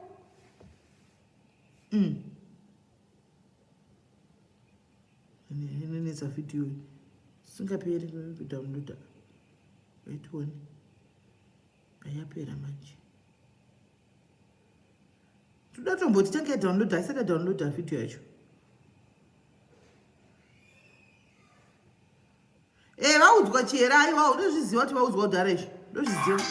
Inonetsa video iyi singaperi kudownloada. Aitione ayapera manje. Toda tomboti tange yadownloada, isati yadownloada video yacho. Eh, vaudzwa chera aiwa, ndozviziva kuti vaudzwa kudhara izvi, ndozviziva.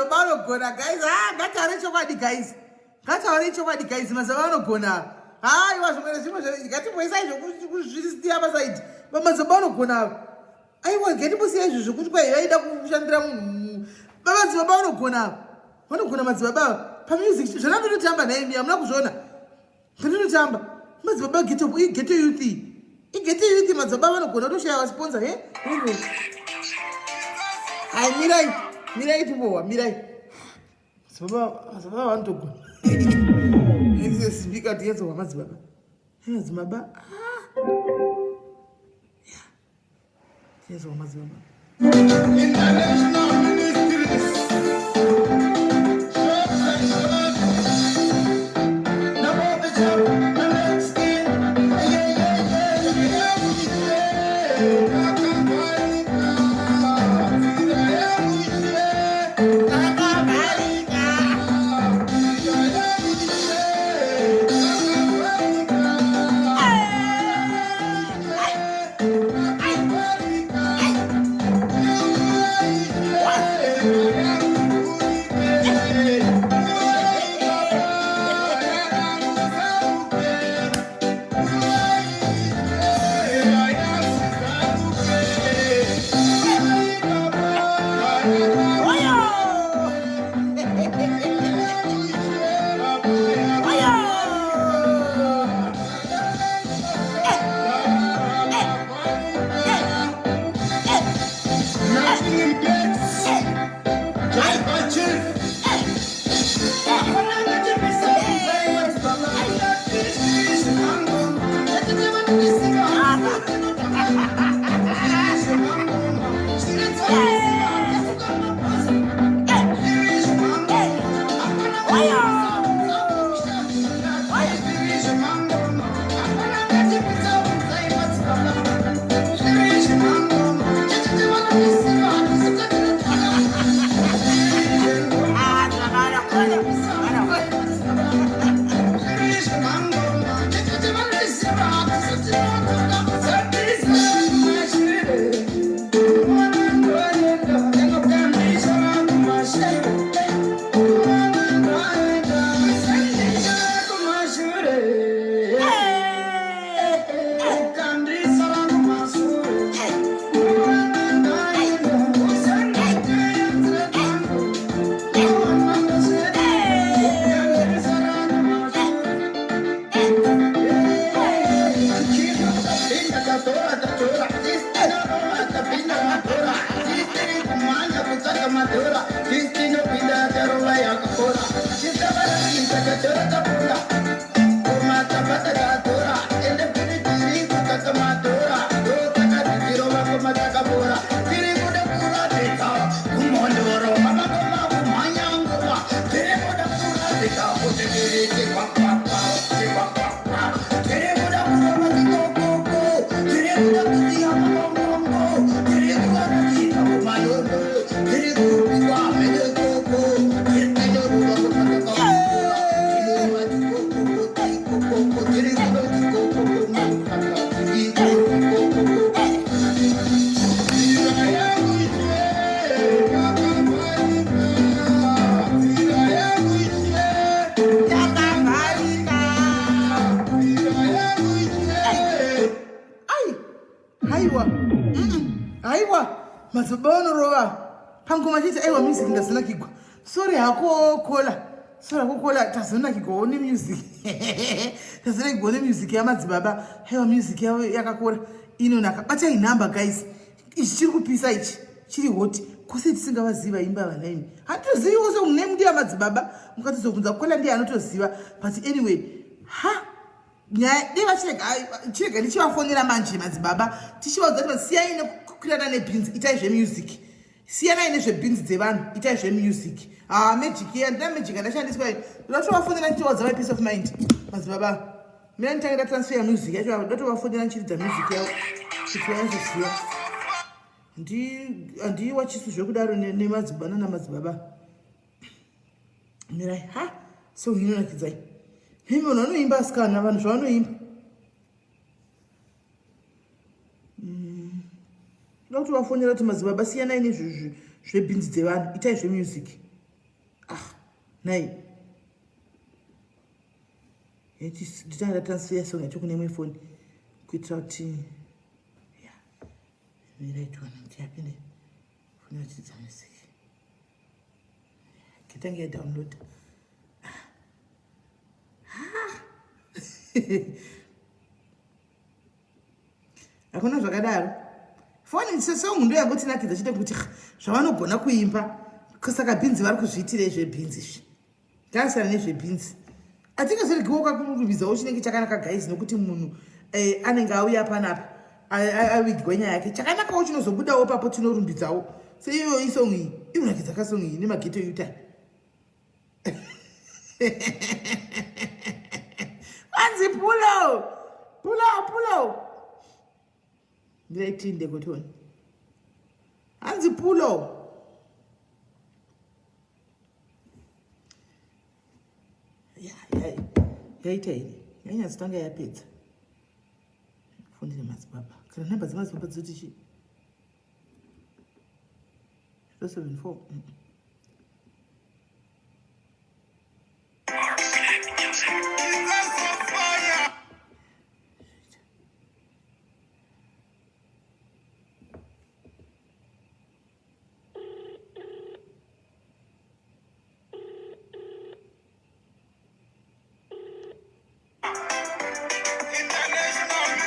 madzibaba anogona guys. Ah, ngataure chokwadi guys. Ngataure chokwadi guys, madzibaba anogona. Haiwa zvimwe nezvimwe ngatimboisai zvekuzvisiya pasaidi. Madzibaba anogona ava. Aiwa ngatimbosiya izvo zvekuti kwai vaida kushandira munhu. Madzibaba anogona ava. Vanogona madzibaba ava. Pamusic zvandandotamba nhaimi hamuna kuzviona. Pandinotamba madzibaba ghetto ighetto youth iyi. Ighetto youth madzibaba vanogona kutoshaya vasponsor he. Hai mirai mirai timbowa mirai. Madzibaba madzibaba vanotogona. Sipika tiyenzowa madzibaba. Madzibaba. Ah. Yeah. Tiyenzowa madzibaba. International Ministries. Haiwa, haiwa, madzibaba vanorova pangoma chete. Aiwa, music ndazonakigwa. Sorry hako kola, sorry hako kola, tazonakigwawo nemusic, tazonakigwawo nemusic yamadzibaba. Haiwa, music yavo yakakora inonaka. Batai nhamba guys, ichi chiri kupisa ichi chiri hot. Kose tisingavaziva imba vanaimi, hatitoziviwo se name ndiya madzibaba. Mukatozobvunza kola ndiye anotoziva, but anyway ha nyaya dei vachirega chirega ndichivafonera manje madzibaba, tichivaudza kuti siyai nekukwirana nebhinzi, itai zvemusic, siyanai nezvebhinzi dzevanhu, itai zvemusic. Ha, magic iya ndina magic andashandiswa iyi. Ndotovafonera ndichivaudza my peace of mind. Madzibaba, mina nditange ndatransfer music yacho, ndotovafonera ndichiridza music yavo kuti vanyazoziva. Handiwachisu zvekudaro nemadzibaba nanamadzibaba. Mirai, ha, so inonakidzai imi vanhu vanoimba asikana, vanhu zvavanoimba. Ndoda kuti vafonera kuti madzibaba siyanai nezvebhinzi dzevanhu, itai zvemusic. Nhai. Nditanga transfer song yacho kune imwe foni kuitira kuti ya mirai tione kuti yapinde foni yachidza music. Kitange ya download. Hakuna zvakadaro. Foni song ndo yangotinakidza chete kuti zvavanogona kuimba saka bhinzi vari kuzviitirei zvebhinzi izvi. Tarisana nezvebhinzi. Atingazoregiwo kakurumidzawo chinenge chakanaka guys nokuti munhu eh, anenge auya panapa avigwa nyaya yake. Chakanakawo chinozobudawo papo tinorumbidzawo. Seiyo isong iyi inonakidza kasong iyi nemageto yuta. Anzi pulo. Pulo pulo. Ndiraitinde kutoni. Hanzi pulo. Yaita here? Yanyatsotanga yapedza. Fundire madzibaba. Kana nhamba dzemadzibaba dzoti chii? 074. Mm.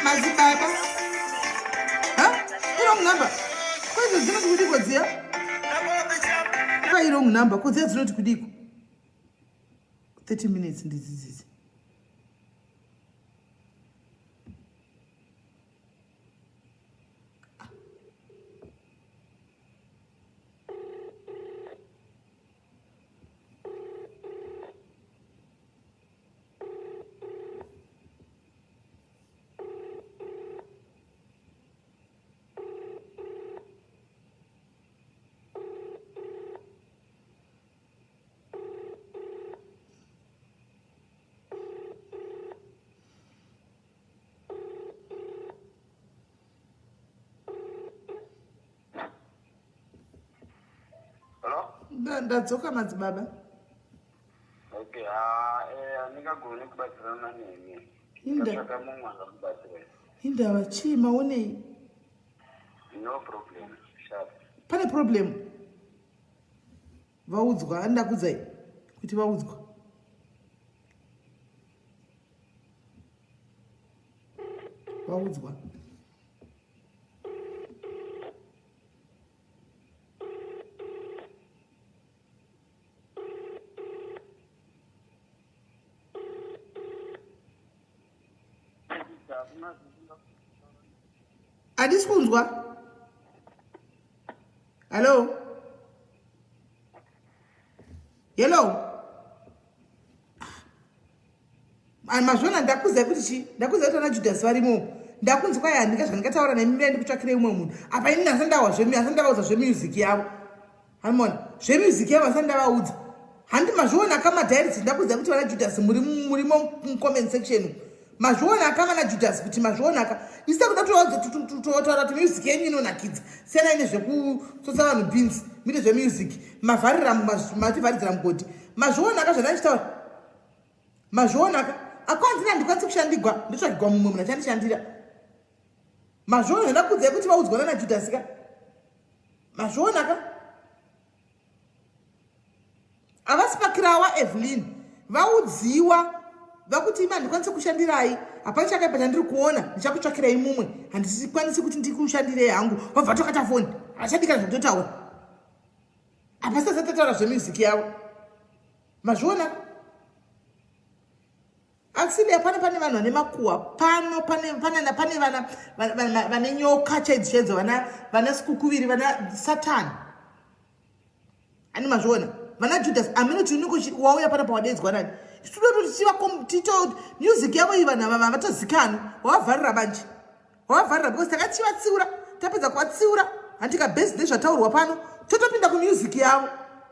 Madzibaba. Ha? Wrong number. Kwezo dzinoti kudiko dziya? Kwa wrong number. Ko dziya dzinoti kudiko? 30 minutes ndidzidzidzi. Ndadzoka madzibaba. Okay, ah, eh, handingagoni kubatsirana nemi. Ndatsvaka mumwe angakubatsira. Indava chii maonei? No problem. Sharp. Pane problem. Vaudzwa, andakudzai kuti vaudzwa. Vaudzwa. Handisi kunzwa. Hello? Hello? Mazvona ndakuzai kuti chii? Ndakuzai kuti ana Judas varimo. Ndakunzi kwai handinga zvandingataura nemi mirai ndikutsvakirei umwe munhu. Apa ini ndasati ndawa zvemi asati ndavaudza zvemusic yavo. Hamona zvemusic yavo asati ndavaudza. Handi mazviona ka madiaries ndakuzai kuti vana Judas muri murimo mucomment section. Mazviona ka vana Judas kuti mazviona ka. Isa kuda tovaudza totaura kuti music yenyu inonakidza. Siyanai nezvekutsotsa vanhu beans muite zvemusic. Mavharira mativharidzira mugodhi. Mazviona ka zvandaitaura. Mazvionaka akwanzi handikwanisi kushandigwa ndotsvagigwa mumwe munhu achandishandira. Mazviona ndakuudzai kuti vaudzwa nana Judhasi ka. Mazviona ka. Havasi pakirawa Evelyn vaudziwa vakuti imi handikwanisi kushandirai hapana chakaipa chandiri kuona ndichakutsvakirai mumwe handikwanisi kuti ndikushandirei hangu vabva tokata foni havachadikana zvekutotaura hapasati tataura zvemusic yavo Mazviona? Axillia pano pane vanhu vane makuwa pano pane pane pane vana vane nyoka chaidzo chaidzo vana vana sikukuviri vana satani ani mazviona vana judas amene kuti unenge wauya pana pawadaidzwa nani tito music yavo iyi vanhu ava vatozikanwa wavavharira manje wavavharira because takatichivatsiura tapedza kuvatsiura handika base nezvataurwa pano totopinda kumusic yavo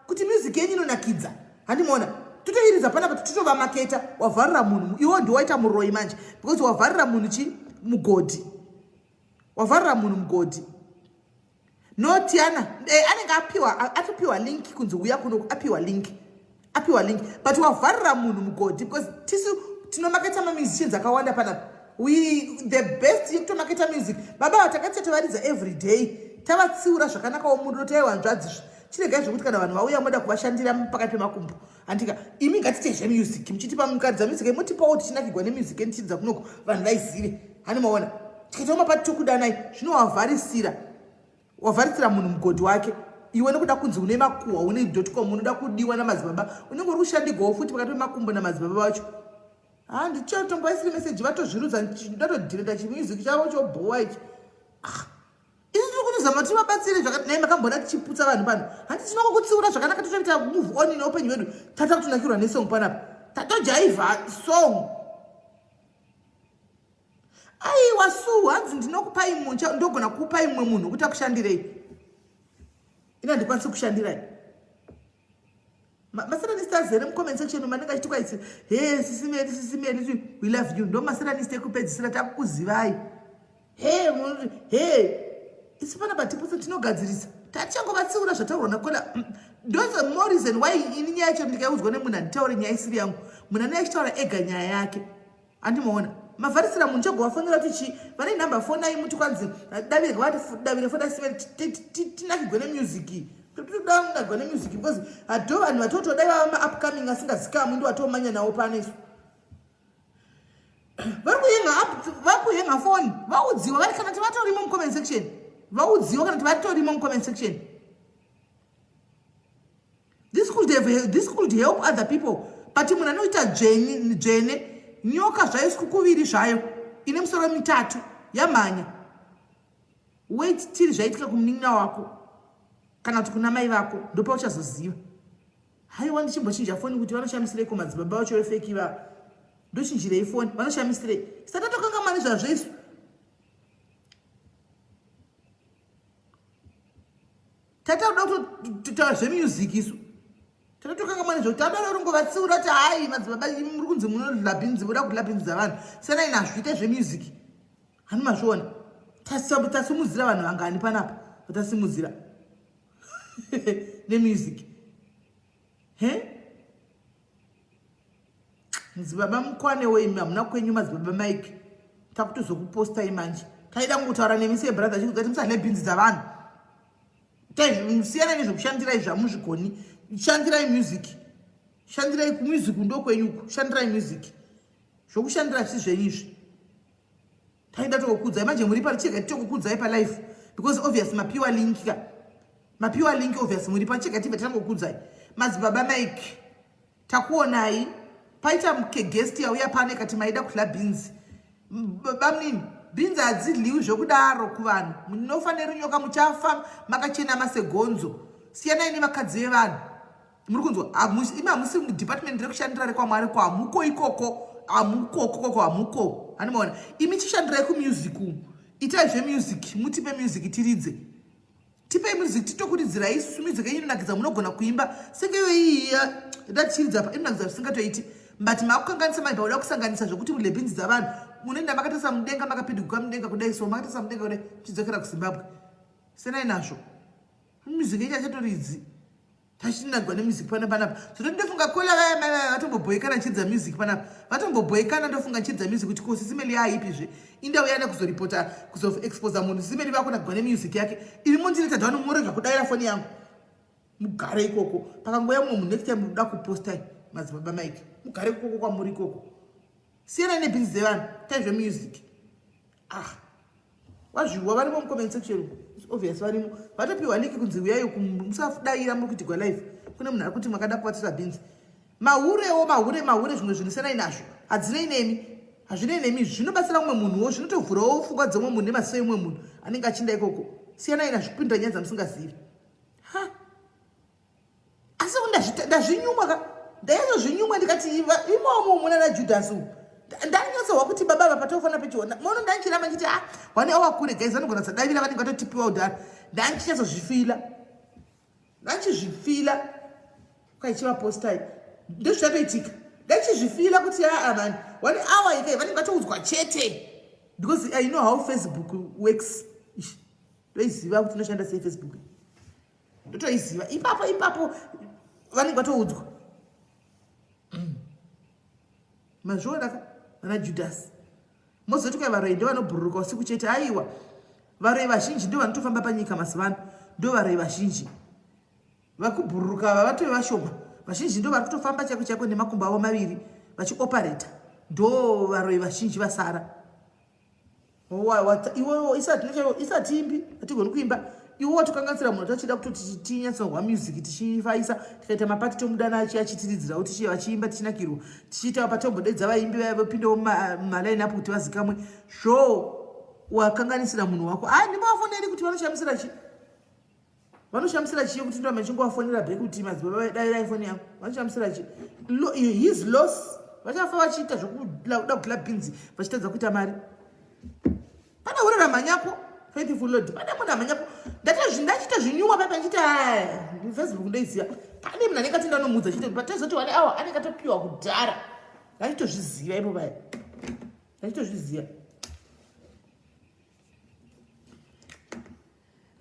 kuti music yenyu inonakidza handimuona totoiridza panapa totovamaketa wavharira munhu iwo ndiwaita muroyi manje because wavharira munhu chi mugodhi wavharira munhu mugodhi no tiana eh, anenge apiwa atopiwa link kunzi uya kuno apiwa link Apiwa link but wavharira munhu mugodhi because tisu tinomaketa mamusicians akawanda panapa. We the best yekutomaketa music. Baba ava takati tovaridza every day. Tavatsiura zvakanakawo murudo taiwa hanzvadzi. Chiregai zvekuti kana vanhu vauya moda kuvashandira pakati pemakumbo. Handika imi ngatite zvemusic muchitipa mukaridza music motipawo tichinakigwa nemusic enichiridza kunoko vanhu vaizive. Hani maona. Tikaitawo mapati tokudanai zvinovavharisira. Wavharisira munhu mugodhi wake iwe nekuda kunzi une makuhwa une dotcom unoda kudiwa namadzibaba unenge uri kushandigwawo futi pakati pemakumbo namadzibaba vacho. Ha ndichatomboisiri message vatozvirudza ndatodhireta chimusic chavo chobhowa ichi. Ah. Isu tiri kutozama tivabatsire zvakati nai makamboona tichiputsa vanhu pano. Hanti tinongokutsiura zvakanaka totoita move on neupenyu hwedu. Tata kutonakirwa nesong panapa. Tatojaivha song. Aiwa su hanzi ndinokupai muncha ndogona kukupai mumwe munhu kuti akushandirei. Ina ndikwanisi kushandirai. Masatanist azere mucomment section manenge achiti kwaisi he sisi Mary sisi Mary we love you ndo masatanist ekupedzisira takukuzivai. He he isu panapa tiputsa tinogadzirisa tatichangovatsiura zvataurwa nakola those more reason why ini nyaya yacho ndikaiudzwa nemunhu handitaure nyaya isiri yangu munhu anenge achitaura ega nyaya yake. Andimoona mavharisira munhu chagovafonera kuti chii vane number fonai muti kwanzi davire vati davire fona simeri tinakigwe nemusic todanagwa nemusic because hado vanhu vatotodai vava maupcoming asingazikamwi ndo vatomanya nawo pano isu vari kuhenga vari kuhenga foni vaudziwa vari kana kuti vatorimo mucomment section vaudziwa kana kuti vatorimo mucomment section. This could have, this could help other people but munhu anoita dzvene dzvene nyoka zvayo sikukuviri zvayo ine musoro mitatu yamhanya wait till zvaitika kumunin'ina wako kana kuti kuna mai vako ndopauchazoziva haiwa ndichimbochinja foni kuti vanoshamisirei madzibaba vacho vefeki ivava ndochinjirei foni vanoshamisirei satatokangamani zvazvo isu Tata kuda kutotaura zvemusic isu tatotokangamwa nezvekuti tadaro ringovatsiura kuti hayi madzibaba muri kunzi munodla bhinzi voda kudla bhinzi dzavanhu siyanai nazvo itai zvemusic hani mazviona tasimudzira vanhu vangani panapa vatasimudzira nemusic he madzibaba mukwanewo imi hamuna kwenyu madzibaba mike takutozokupostai manje taida kungotaura nemi sebrother chikudza kuti musadle bhinzi dzavanhu siyana nezvekushandirai zvamuzvigoni shandirai music shandirai kumusic ndokwenyu uku shandirai music zvokushandira zvisi zvenyu izvi taida tokukudzai manje muri pari chega titokukudzai palife because obvious mapiwa link ka mapiwa link obvious muri pari chega tibva titangokudzai madzibaba mike Takuonai paita guest yauya pano ikati maida kudla beans. Bamnini, beans hadzidliwi zvekudaro kuvanhu. Munofa nerunyoka muchafa makachenama segonzo. Siyanai nevakadzi vevanhu. Muri kunzwa? Imi hamusi mudepartment rekushandira rekwaMwari ko hamuko ikoko. Hamuko koko hamuko. Hani maona? Imi chishandirai kumusic umu. Itai zvemusic, mutipe music tiridze. Tipei music titokuridzirai isusu music yenyu inonakidza munogona kuimba senge iyo iya ndatichiridza apa inonakidza zvisingatoiti but makukanganisa mai pauda kusanganisa zvekuti mudle bhinzi dzavanhu munoenda makatarisa mudenga makapidiguka mudenga kudai so makatarisa mudenga kudai muchidzokera kuzimbabwe senai nazvo music yenyu achatoridzi tachinagwa nemusic pana panapa zvino ndofunga kola vaya mai vaya vatombobhoikana chiridza music panapa vatombobhoikana ndofunga chiridza music kuti ko sisimeli yaaipizve indauya ane kuzoripota kuzoexposa munhu sisimeli vakunagwa nemusic yake iri mundireta dhani murega kudaira foni yangu mugare ikoko pakangoya mumwe munhu next time muda kupostai madzibaba mike mugare ikoko kwamuri ikoko siyanai nebhinzi dzevanhu tai zvemusic ah Vazviwa varimo mucomment section it's obvious varimo vatopiwa link kunzi uyai musadayira muri kuitigwa live kune munhu ari kuti makada kuvatira bhinzi mahurewo mahure mahure zvimwe zvinhu siyanai nazvo hadzinei nemi hazvinei nemi zvinobatsira mumwe munhuwo zvinotovhurawo pfungwa dzemumwe munhu nemaziso emumwe munhu anenge achinda ikoko siyanai nazvo kupindura nyaya dzamusingazivi ha asi ndazvinyumwa ka ndaizozvinyumwa ndikati imomo muna najudhasi umu ndanyatsohwa kuti baba ava patofana pechiona mono ndanchiramba nchiti a ah, wane awakure guys vanogona kusadavira vanenge vatotipiwa kudhara ndanchichatozvifila ndanchizvifila kwaichivapostai ndozvichatoitika ndachizvifila kuti aa ah, mani wane awa ikai vanenge vatoudzwa chete because i know how facebook works ndoiziva kuti inoshanda sei facebook ndotoiziva ipapo ipapo vanenge vatoudzwa. Mazviona ka vana Judasi. Mozoti kwai varoyi ndovanobhururuka usiku chete. Aiwa, varoyi vazhinji ndo vanotofamba panyika mazuva ano, ndo varoyi vazhinji vakubhururuka ava vatove vashoma. Vazhinji ndo vari kutofamba chaiko chaiko nemakumbo avo maviri vachiopareta, ndo varoyi vazhinji vasara. Iwewo isatiimbi, hatigoni kuimba. Iwe watokanganisira munhu tachida kutoti tinyatsohwa music tichifaisa, tikaita mapati tomudana achitiridzirawo vachiimba tichinakirwa, tichiita patombodedza vaimbi vaya vopindawo mumalaini apo kuti vazikamwe. Zvo wakanganisira munhu wako. Ai, ndimbovafoneri kuti vanoshamisira chii, vanoshamisira chii kuti ndoramba ndichingovafonera back kuti madzibaba dairai foni yangu. Vanoshamisira chii? His loss. Vachafa vachiita zvokuda kudla bhinzi vachitadza kuita mari. Pane hure ramhanyako, Faithful Lord, pane munhu amhanyako. Ndachita zvinyuwa paipa ndichiti Facebook ndoiziva. Pane munhu anenge ati ndanomuudza chete, but tozoti wane awa anenge atopiwa kudhara. Ndachitozviziva ipo paya, ndachitozviziva.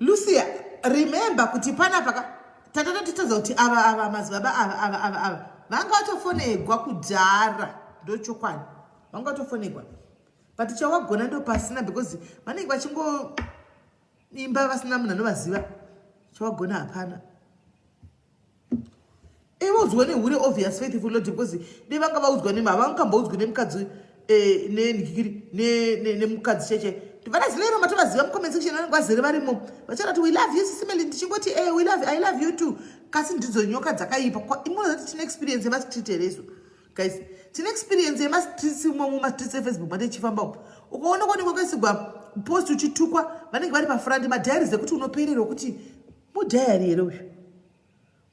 Lucia, remember kuti panapa ka tatatotadza kuti ava ava madzibaba ava ava ava ava vanga vatofonegwa kudhara, ndochokwadi, vanga vatofonegwa, but chawagona ndo pasina because vanenge vachingoimba vasina munhu anovaziva. Chawagona hapana. Vaudzwa nehure obvious, Faithful Lord, because dei vanga vaudzwa nema havangamboudzwi nemukadzi nenhikiri nemukadzi cheche. Vana zilero matovaziva mucomment section, vanenge vazere varimo vacharati we love you Sisimeli, ndichingoti we love, I love you too. Kasi ndidzo nyoka dzakaipa. Imunozati tine experience yemastreet here isu guys? Tine experience yemastreets umo mumastreets eFacebook matichifamba umo. Ukaona kwanenge kwakaisigwa post uchitukwa, vanenge vari pafront madiaries ekuti unopererwa kuti mudiary here uyu,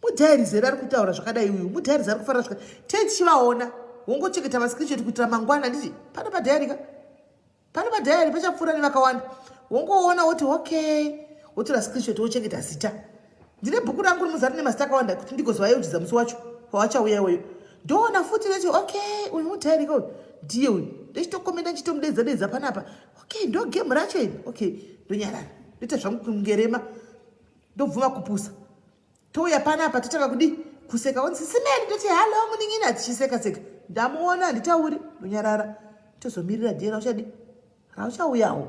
mudiaries here ari kutaura zvakadai uyu, mudiaries ari kufarira zvakadai. Tei tichivaona, wongochengeta mascreenshot kuitira mangwana. Handiti pano padiary ka, pano padiary pachapfuura nevakawanda, wongoona woti okay, wotora screenshot wochengeta zita. Ndine bhuku rangu rimuzari nemazita akawanda kuti ndigozovayeuchidza musi wacho pawachauya iwoyo. Ndoona futi ndoti okay, uyu mudiary ka, uyu ndiye uyu, ndichitokomenda ndichitomudedza dedza panapa. Okay, ndo game racho iri. Okay, ndonyarara, ndoita zvangu kungerema, ndobvuma kupusa. Touya panapa totanga kudi kuseka, onzi Simeni, ndoti hallo munin'ina, tichiseka seka. Ndamuona, handitauri, ndonyarara, tozomirira dhiye rauchadi rauchauyawo,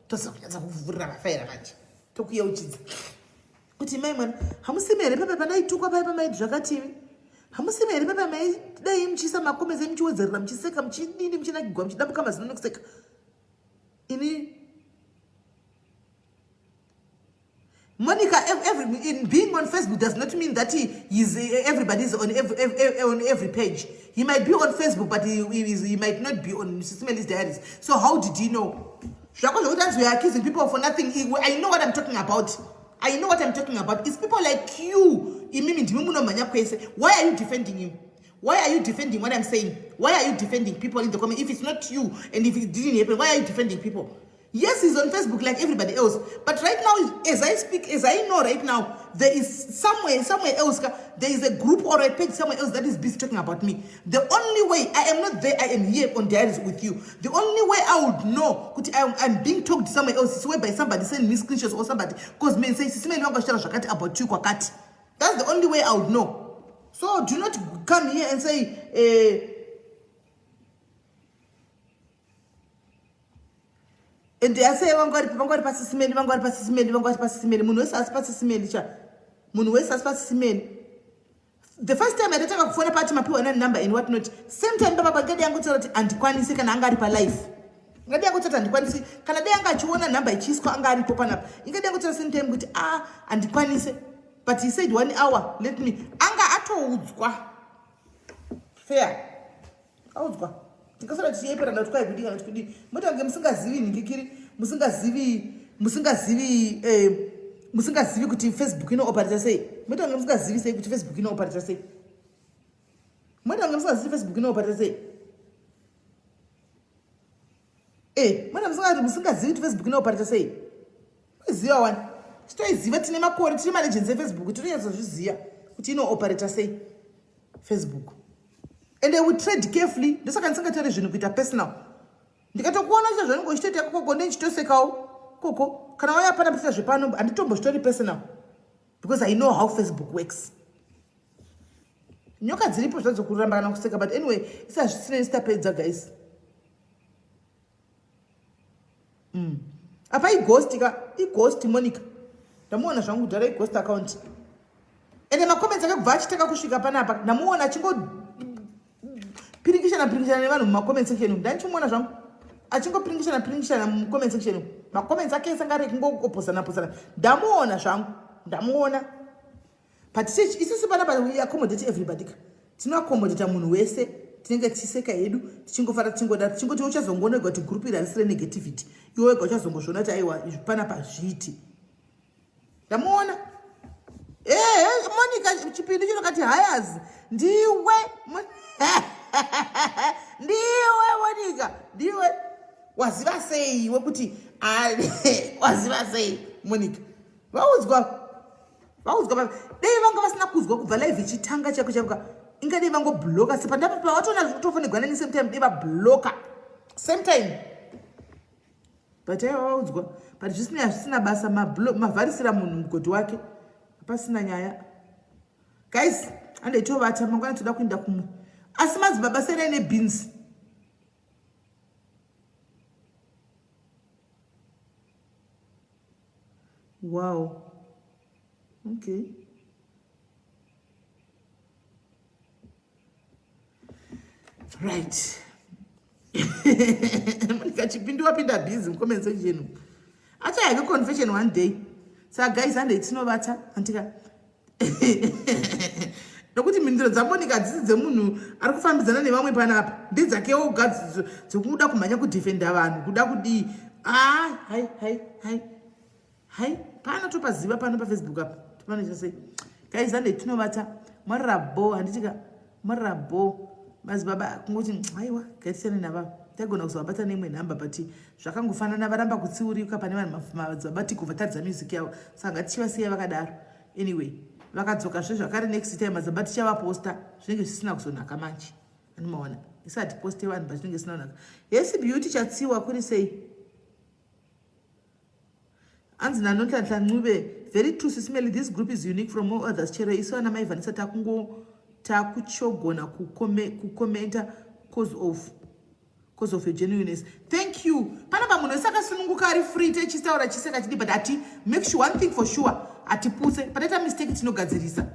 tozokunyatsa kuvhurira mafaira manje, tokuyeuchidza kuti mai mwana hamusimi here pepe pandaitukwa pai pamaiti zvakativi, hamusimi here pepe maidai muchiisa makomesi muchiwedzerera muchiseka muchidini muchinakigwa muchidambuka mazino nekuseka ini. Monica, every, in being on Facebook does not mean that he is everybody is on every page. He might be on Facebook, but he might not be on Sisimeli's Diaries. So how did he know? Zvako zvokuti anzi we are accusing people for nothing. I know what I'm talking about. I know what I'm talking about. It's people like you. Imimi ndimi munomhanya kwese. Why are you defending him? Why are you defending what I'm saying? Why are you defending people in the comment? If it's not you and if it didn't happen, why are you defending people? Yes, he's on Facebook like everybody else. But right now, as I speak, as I know right now, there is somewhere else, there is a group or a page somewhere else that is busy talking about me. The only way, I am not there, I am here on Diaries with you. The only way I would know, kuti I'm being talked somewhere else, is whereby somebody send me screenshots or somebody calls me and says, Sisimeli wangu achitaura zvakati about you kwakati. That's the only way I would know. So do not come here and say, and asei vanga vari, vanga vari pasisimeli, vanga vari pasisimeli, vanga vari pasisimeli. Munhu wese asi pasisimeli cha, munhu wese asi pasisimeli. The first time atatanga kufona pati mapiwa nani number and what not, same time baba ngadi yangotaura kuti handikwanisi kana anga ari palife, ingadi yangotaura kuti handikwanisi kana dai anga achiona nhamba ichiiswa, anga aripo panapa, ingadi yangotaura same time kuti ah, handikwanise. But he said one hour, let me, anga atoudzwa fair, audzwa. Tingasara tichiyeperana kuti kwai kudii kana kuti kudii. Motange musingazivi nhingikiri, musingazivi kuti Facebook inooparata sei. Motange musingazivi sei kuti Facebook inooparata sei? Motange musingazivi Facebook inooparata sei? Mona musingazivi kuti Facebook inooparata sei? Iziva wani, titoiziva, tine makore tiri malegends eFacebook, tinonyatsozviziva kuti inooparata sei Facebook, and we trade carefully. Ndosaka ndisingatore zvinhu kuita personal. Ndikatokuona chita zvanenge uchitoita koko, ndendichitosekawo koko. Kana wauya pana pita zvepano, handitombozvitori personal because I know how Facebook works. Nyoka dziripo zvadzo kuramba kana kuseka but anyway isazvisinei sitapedza guys. Mm. Apa ighost ka ighost Monica. Ndamuona zvangu kudhara ighost account. Ende macomments ake kubva achitanga kusvika panapa ndamuona achingo pirikishana pirikishana nevanhu mumacomment section umu ndandichimuona zvangu achingopirikishana pirikishana mucomment section umu macomments ake ese angari ekungoposana posana ndamuona zvangu ndamuona but isusu panapa we accommodate everybody ka tinoaccommodata munhu wese tinenge tichiseka hedu tichingofara tichingoda tichingoti uchazongoona wega kuti group iri harisi renegativity iwe wega uchazongozviona kuti aiwa izvi panapa hazviiti ndamuona ehe monica chipindu chinokati hayas ndiwe ndiwe monica ndiwe waziva sei iwe kuti waziva sei monica vaudzwa vaudzwa dei vanga vasina kuzwa kubva live ichitanga chako chako ingadei vangobloka sepandapa pawatoona zvikutofonegwa neni same time dei vabloka same time but aiwa vaudzwa but zvisinei hazvisina basa mavharisira munhu mugodhi wake hapasina nyaya guys andeitovata mangwana toda kuenda kumwe asi madzibaba senai nebeans wow okay right Monica wapinda busy mucomment section achayake confession one day saka guys handei tinovata antika nokuti mhinduro dzamonica hadzisi dzemunhu ari kufambidzana nevamwe panapa ndedzakewo ga dzekuda kumhanya kudefenda vanhu kuda kudii ah, hai hai hai hai pano topaziva pano pafacebook apa topanoita sei guys handei tinovata mwarira bo handitika mwarira bo madzibaba kungoti aiwa gatisiyane navavo taigona kuzovabata neimwe nhamba but zvakangofanana varamba kutsiurika pane vanhu madzibaba tigobva taridza music yavo saka ngatichivasiya vakadaro anyway vakadzoka zve zvakare next time madzibaba tichavaposta zvinenge zvisina kuzonaka manje anomaona isati poste vanhu but zvinenge zvisina kunaka yesi beauty chatsiwa kuri sei Hanzi naNonhlanhla Ncube, very true Sis Melly, this group is unique from all others. Chero isu ana mai Vanessa takungo takuchogona kukomenta cause of cause of your genuineness. Thank you. Panapa munhu wese akasununguka ari free techitaura chiseka chidi but ati make sure one thing for sure atiputse pataita mistake tinogadzirisa.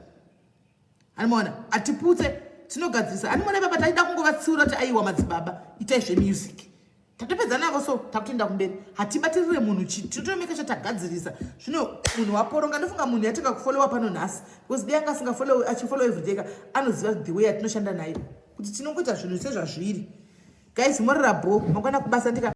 Animaona atiputse tinogadzirisa. Animaona ipapa taida kungovatsiura kuti aiwa madzibaba itai zvemusic. Tatopedza navo so takutoenda kumberi hatibatirire munhu tinotomeka chatagadzirisa zvino munhu waporonga ndofunga munhu yatanga kufollowa pano nhasi because dei anga asingafollow achifollow everyday ka anoziva the way yatinoshanda nayo kuti tinongoita zvinhu sezvazviri guys morera bho mangwana kubasa ndika.